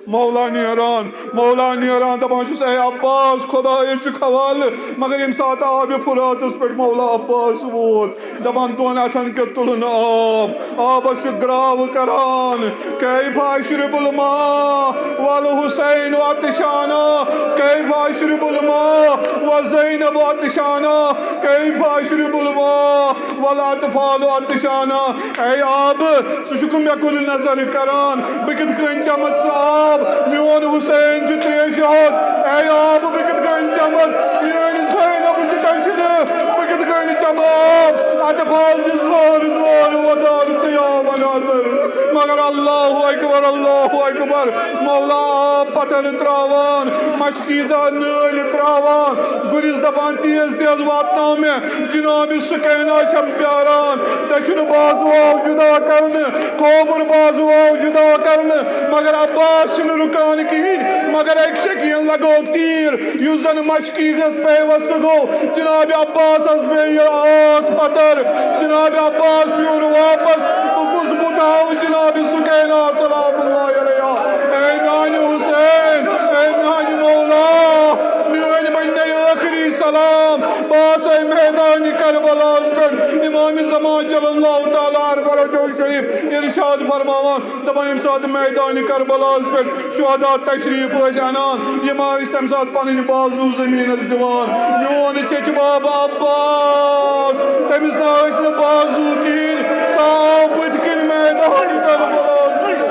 مولا نیران، مولا نیران، دپان چھُس، اے عباس، خدایس چھُکھ حوالہٕ۔ مگر ییٚمہِ ساتہٕ آبِ فراتس پٮ۪ٹھ مولا عباس ووت، دپان، دۄن اتھن کیُتھ تُلُن آب، آبس چھُ گراو کران۔ کیف اشرب الماء والحسین عطشانا، کیف اشرب الماء وزینب عطشانا، کیف اشرب الماء والاطفال عطشانا۔ اے آب، ژٕ چھُکھ مےٚ کُن نظر کران، بہٕ کِتھ کٔنۍ چمہٕ ژٕ آب؟ میون حسین چھُ تریشہِ ہوٚت۔ اے آب، بہٕ کِتھ کٔنۍ چمہٕ؟ میٲنۍ زینب چھِ تشنہٕ، بہٕ کِتھ کٔنۍ چمہٕ آب؟ اطفال چھِ زارٕ زارٕ ودان قیامن اندر۔ مگر اللہ اکبر، اللہ اکبر۔ مولا آب پتھر تراوان، مشکی زا نٲلۍ تراوان، گُرِس دپان، تیز تیز واتناو مےٚ جناب سکینہ چھم پیاران۔ ژےٚ چھُنہٕ بازو آو جدا کرنہٕ، کھووُر بازو آو جدا کرنہٕ، مگر عباس چھُنہٕ رُکان کِہیٖنۍ۔ مگر اکہِ شکیٖن لگوو تیٖر، یُس زن مشکی گژھ پیوستہٕ گوٚو۔ جناب عباسس پیٚیہِ آس پتھر، جناب عباس پیوٚر واپس۔ بہٕ کُس بُتھ ہاوٕ جناب سکینہ سلام اللہ علیہا؟ اے میانہِ حسین، اے میانہِ مولا، میٲنۍ بننے ٲخری سلام۔ بہٕ آسے میدانہِ کربلاہس پٮ۪ٹھ۔ امام زمان جل اللہ تعالیٰ عنہ فرماوان، ارشاد فرماوان، دپان، ییٚمہِ ساتہٕ میدانہِ کربلاہس پٮ۪ٹھ شہدا تشریف ٲسۍ انان، یِم ٲسۍ تمہِ ساتہٕ پنٕنۍ بازو زٔمیٖنس دِوان۔ میون چچہِ باب عباس، تٔمِس نہ ٲسۍ نہٕ بازو کِہیٖنۍ، سُہ آو بٕتھِ کِنۍ میدانہِ کربلاہس پٮ۪ٹھ۔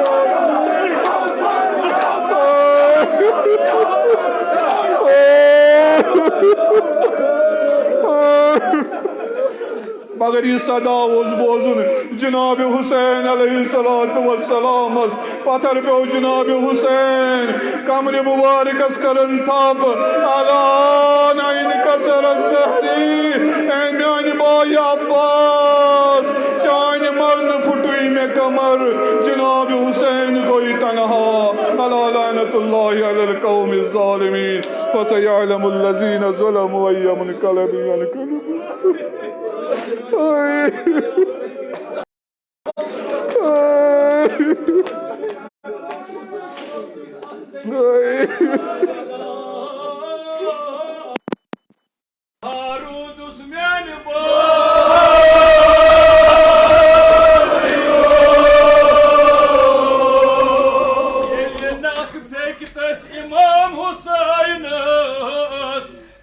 مگر یہِ صدا اوس بوزُن جناب حسین علیہ الصلوۃ والسلامس۔ پتھر پیوٚو جناب حسین، کمرِ مبارکس کرن تھپھ۔ الان انکسر ظہری، اے میانہِ بایہِ عباس، چانہِ مرنہٕ پھُٹُے مےٚ کمر۔ جناب حسین گوٚو تنہا۔ الا لعنت اللہ علی القوم الظالمین۔ فسیعلم الذین ظلموا ای منقلب ینقلبون۔ ہارودُس میانہِ بٲے۔ ییٚلہِ نکھ پھیٚکہِ تس امام حسینس،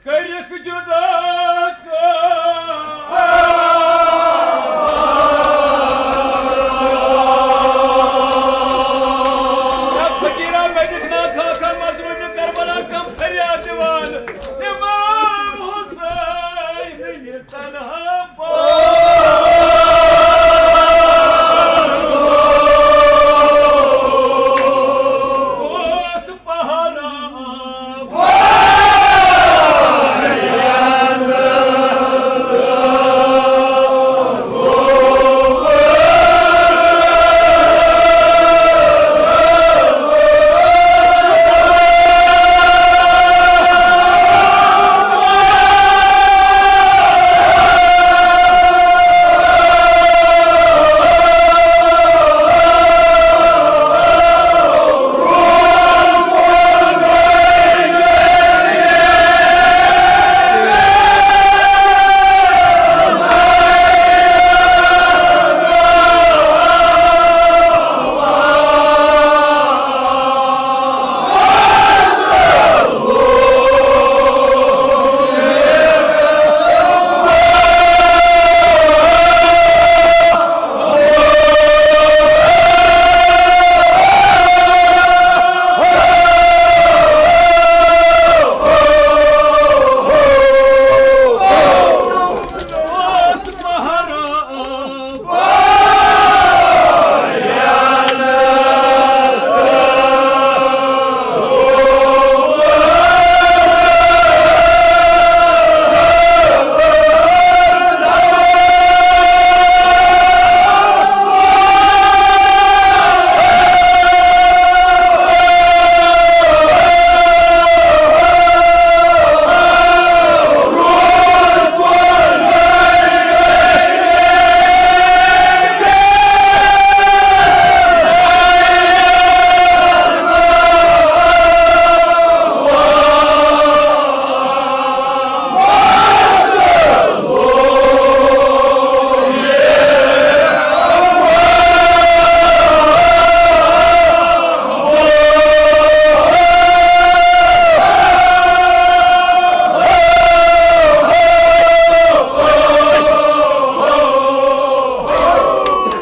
کٔرِکھ جدا کر۔ یا فقیرا، مےٚ دِکھ نا خاکہ مظلوم کربلا کم فریاد دِوان۔ امام حسین یہِ تنہا پوش۔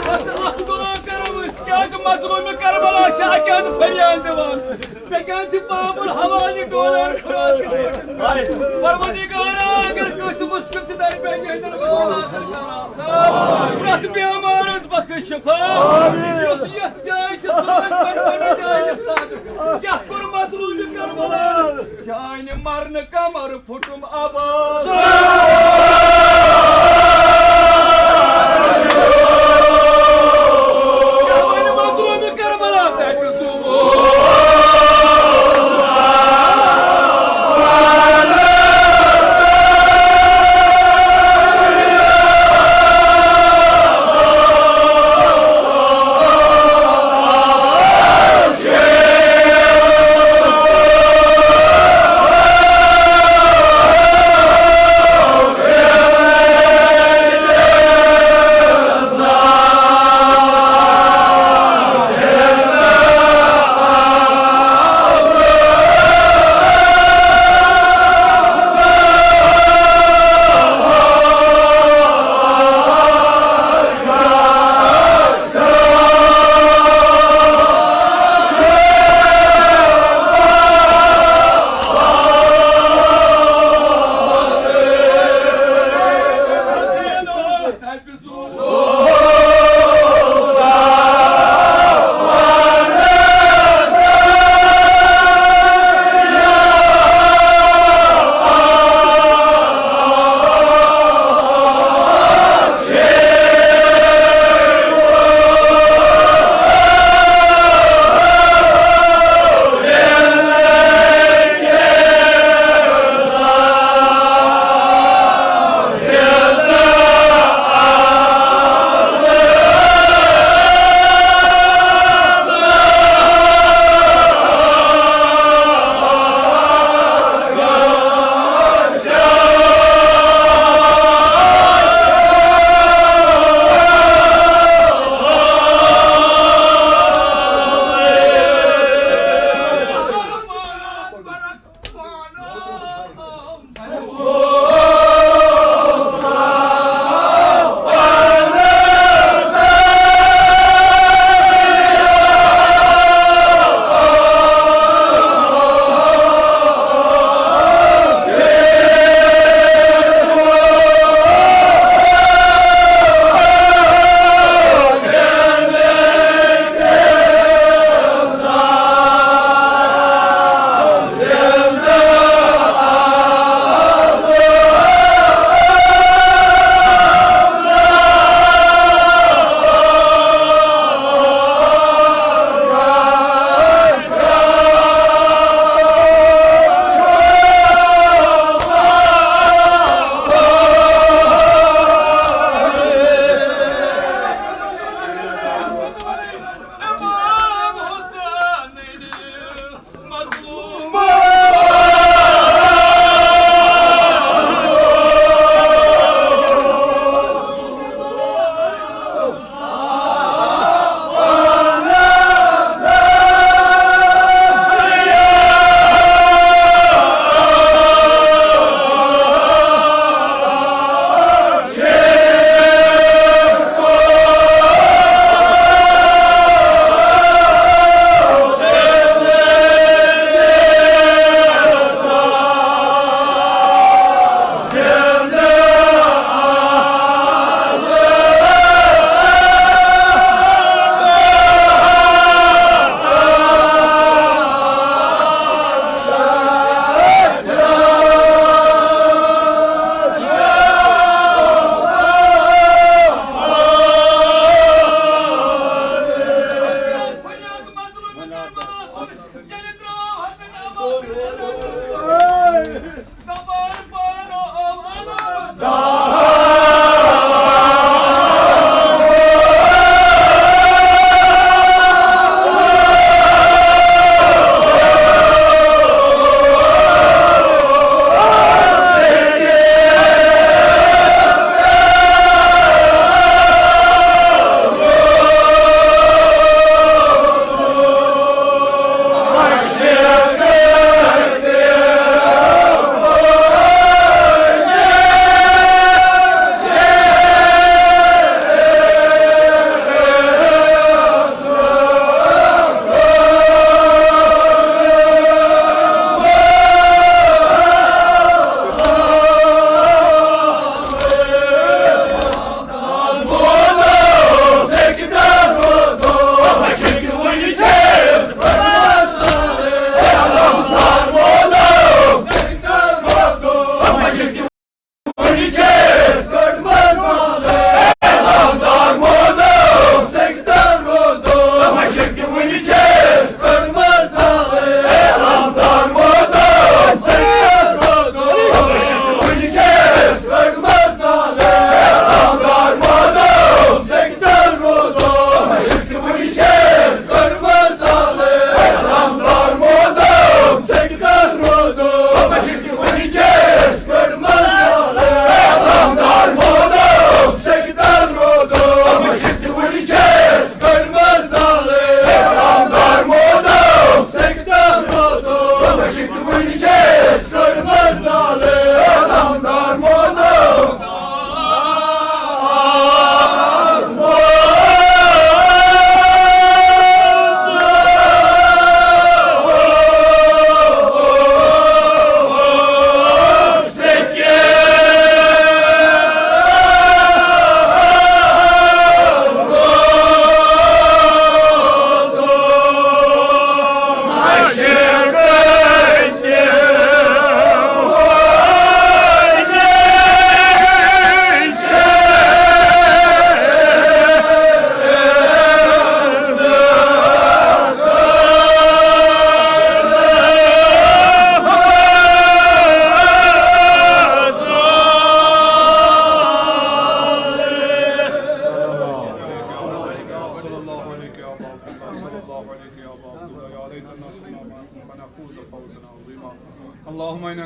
بس اکھ دعا کرو أسۍ، کیٛازِ مظلوٗمِ کربلا چھِ اَکہِ اَندٕ فریاد دِوان، بیٚکہِ اَندٕ چھِ باب الہوانی ڈولر فراق دِوان۔ پروردگارا، اگر کٲنٛسہِ مُشکِل چھِ درپیش، یتھ بیمارس بخش شفا۔ یُس یتھ جایہِ چھُ، سُہ لگہِ پننہِ جایہِ صدقہٕ۔ کیٛاہ کوٚر مظلوم کربلا؟ چانہِ مرنہٕ کمر پھُٹُم آباد۔ کیٛاہ وَنہِ مظلوم کربلا؟ تتہِ زُو۔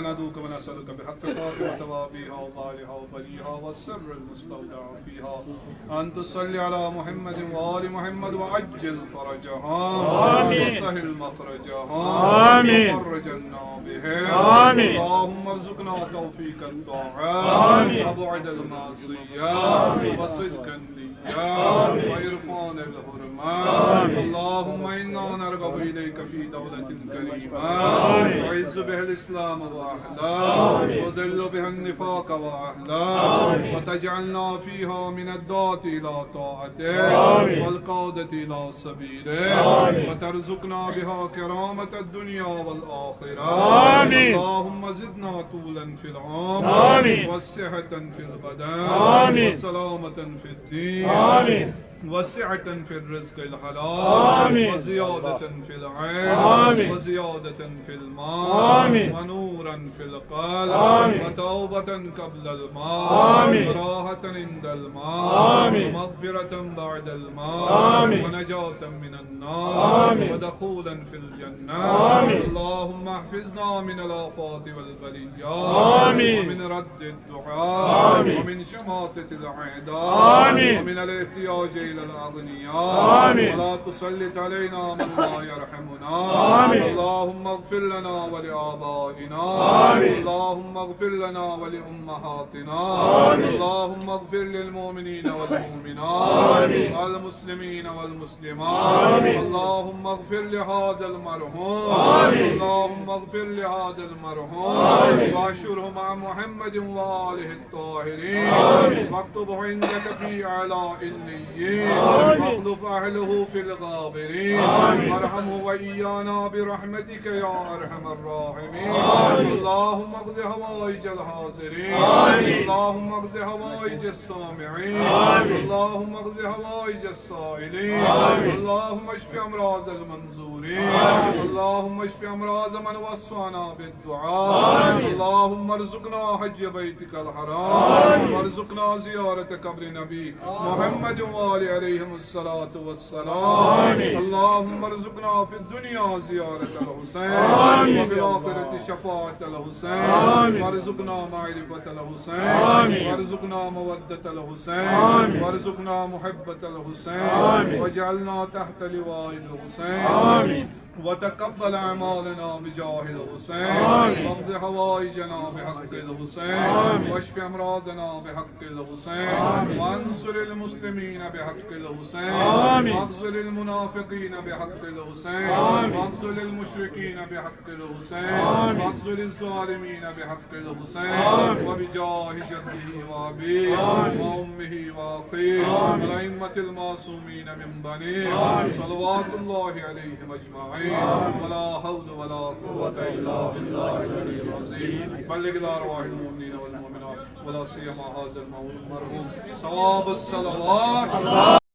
ندعوك ونسألك بحق فاطمة وأبيها وبعلها وبنيها والسر المستودع فيها أن تصلي على محمد وآل محمد وعجل فرجها. آمين. وسهل مخرجها. آمين. وفرج عنا بها. آمين. اللهم ارزقنا توفيق الطاعة. آمين. وبعد المعصية. آمين. وصدق النية. آمين. وعرفان الحرمة. آمين. اللهم إنا نرغب إليك في دولة كريمة. آمين. تعز بها الإسلام وأهله. آمين. وذل بها النفاق وأهله. آمين. وتجعلنا فيها من الدعاة إلى طاعته. آمين. والقادة إلى سبيله. آمين. وترزقنا بها كرامة الدنيا والآخرة. آمين. اللهم زدنا طولا في العمر. آمين. وصحة في البدن. آمين. وسلامة في الدين. آمين. وسعة في الرزق الحلال. آمين. وزيادة في العلم. آمين. وزيادة في المال. آمين. ونورا في القلب. آمين. وتوبة قبل الموت. آمين. وراحة عند الموت. آمين. ومغفرة بعد الموت. آمين. ونجاة من النار. آمين. ودخولا في الجنة. آمين. اللهم احفظنا من الآفات والبليات. آمين. ومن رد الدعاء. آمين. ومن شماتة الأعداء. آمين. ومن الاحتياج إلى الأغنياء. آمين. ولا تسلط علينا من لا يرحمنا. آمين. اللهم اغفر لنا ولآبائنا. آمين. اللهم اغفر لنا ولأمهاتنا. آمين. اللهم اغفر للمؤمنين والمؤمنات. آمين. والمسلمين والمسلمات. آمين. اللهم اغفر لهذا المرحوم. آمين. اللهم اغفر لهذا المرحوم. آمين. واحشره مع محمد وآله الطاهرين. آمين. واكتبه عندك في أعلى عليين. آمين. واخلف أهله في الغابرين. آمين. وارحمه وإيانا برحمتك يا أرحم الراحمين. آمين. اللهم اقض حوائج الحاضرين. آمين. اللهم اقض حوائج السامعين. آمين. اللهم اقض حوائج السائلين. آمين. اللهم اشف أمراض المنزورين. آمين. اللهم اشف أمراض من وصانا بالدعاء. آمين. اللهم ارزقنا حج بيتك الحرام. آمين. وارزقنا زيارة قبر نبيك محمد وآل عليهم الصلاة والسلام. آمين. اللهم ارزقنا في الدنيا زيارة الحسين. آمين. وفي الآخرة شفاعة الحسين. آمين. وارزقنا معرفة الحسين. آمين. وارزقنا مودة الحسين. آمين. وارزقنا محبة الحسين. آمين. واجعلنا تحت لواء الحسين. آمين. وتقبل أعمالنا بجاه الحسين. آمين. واقض حوائجنا بحق الحسين. آمين. واشف أمراضنا بحق الحسين. آمين. وانصر المسلمين بحق الحسين. آمين. واخذل المنافقين بحق الحسين. آمين. واخذل المشركين بحق الحسين. آمين. واخذل الظالمين بحق الحسين. آمين. وبجاه جده وأبيه. آمين. وأمه وأخيه. آمين. والأئمة المعصومين من بنيه. آمين. صلوات الله عليهم أجمعين. آمين. ولا حول ولا قوة إلا بالله العلي العظيم. بلغ إلى أرواح المؤمنين والمؤمنات، ولا سيما هذا المرحوم، ثواب الصلوات.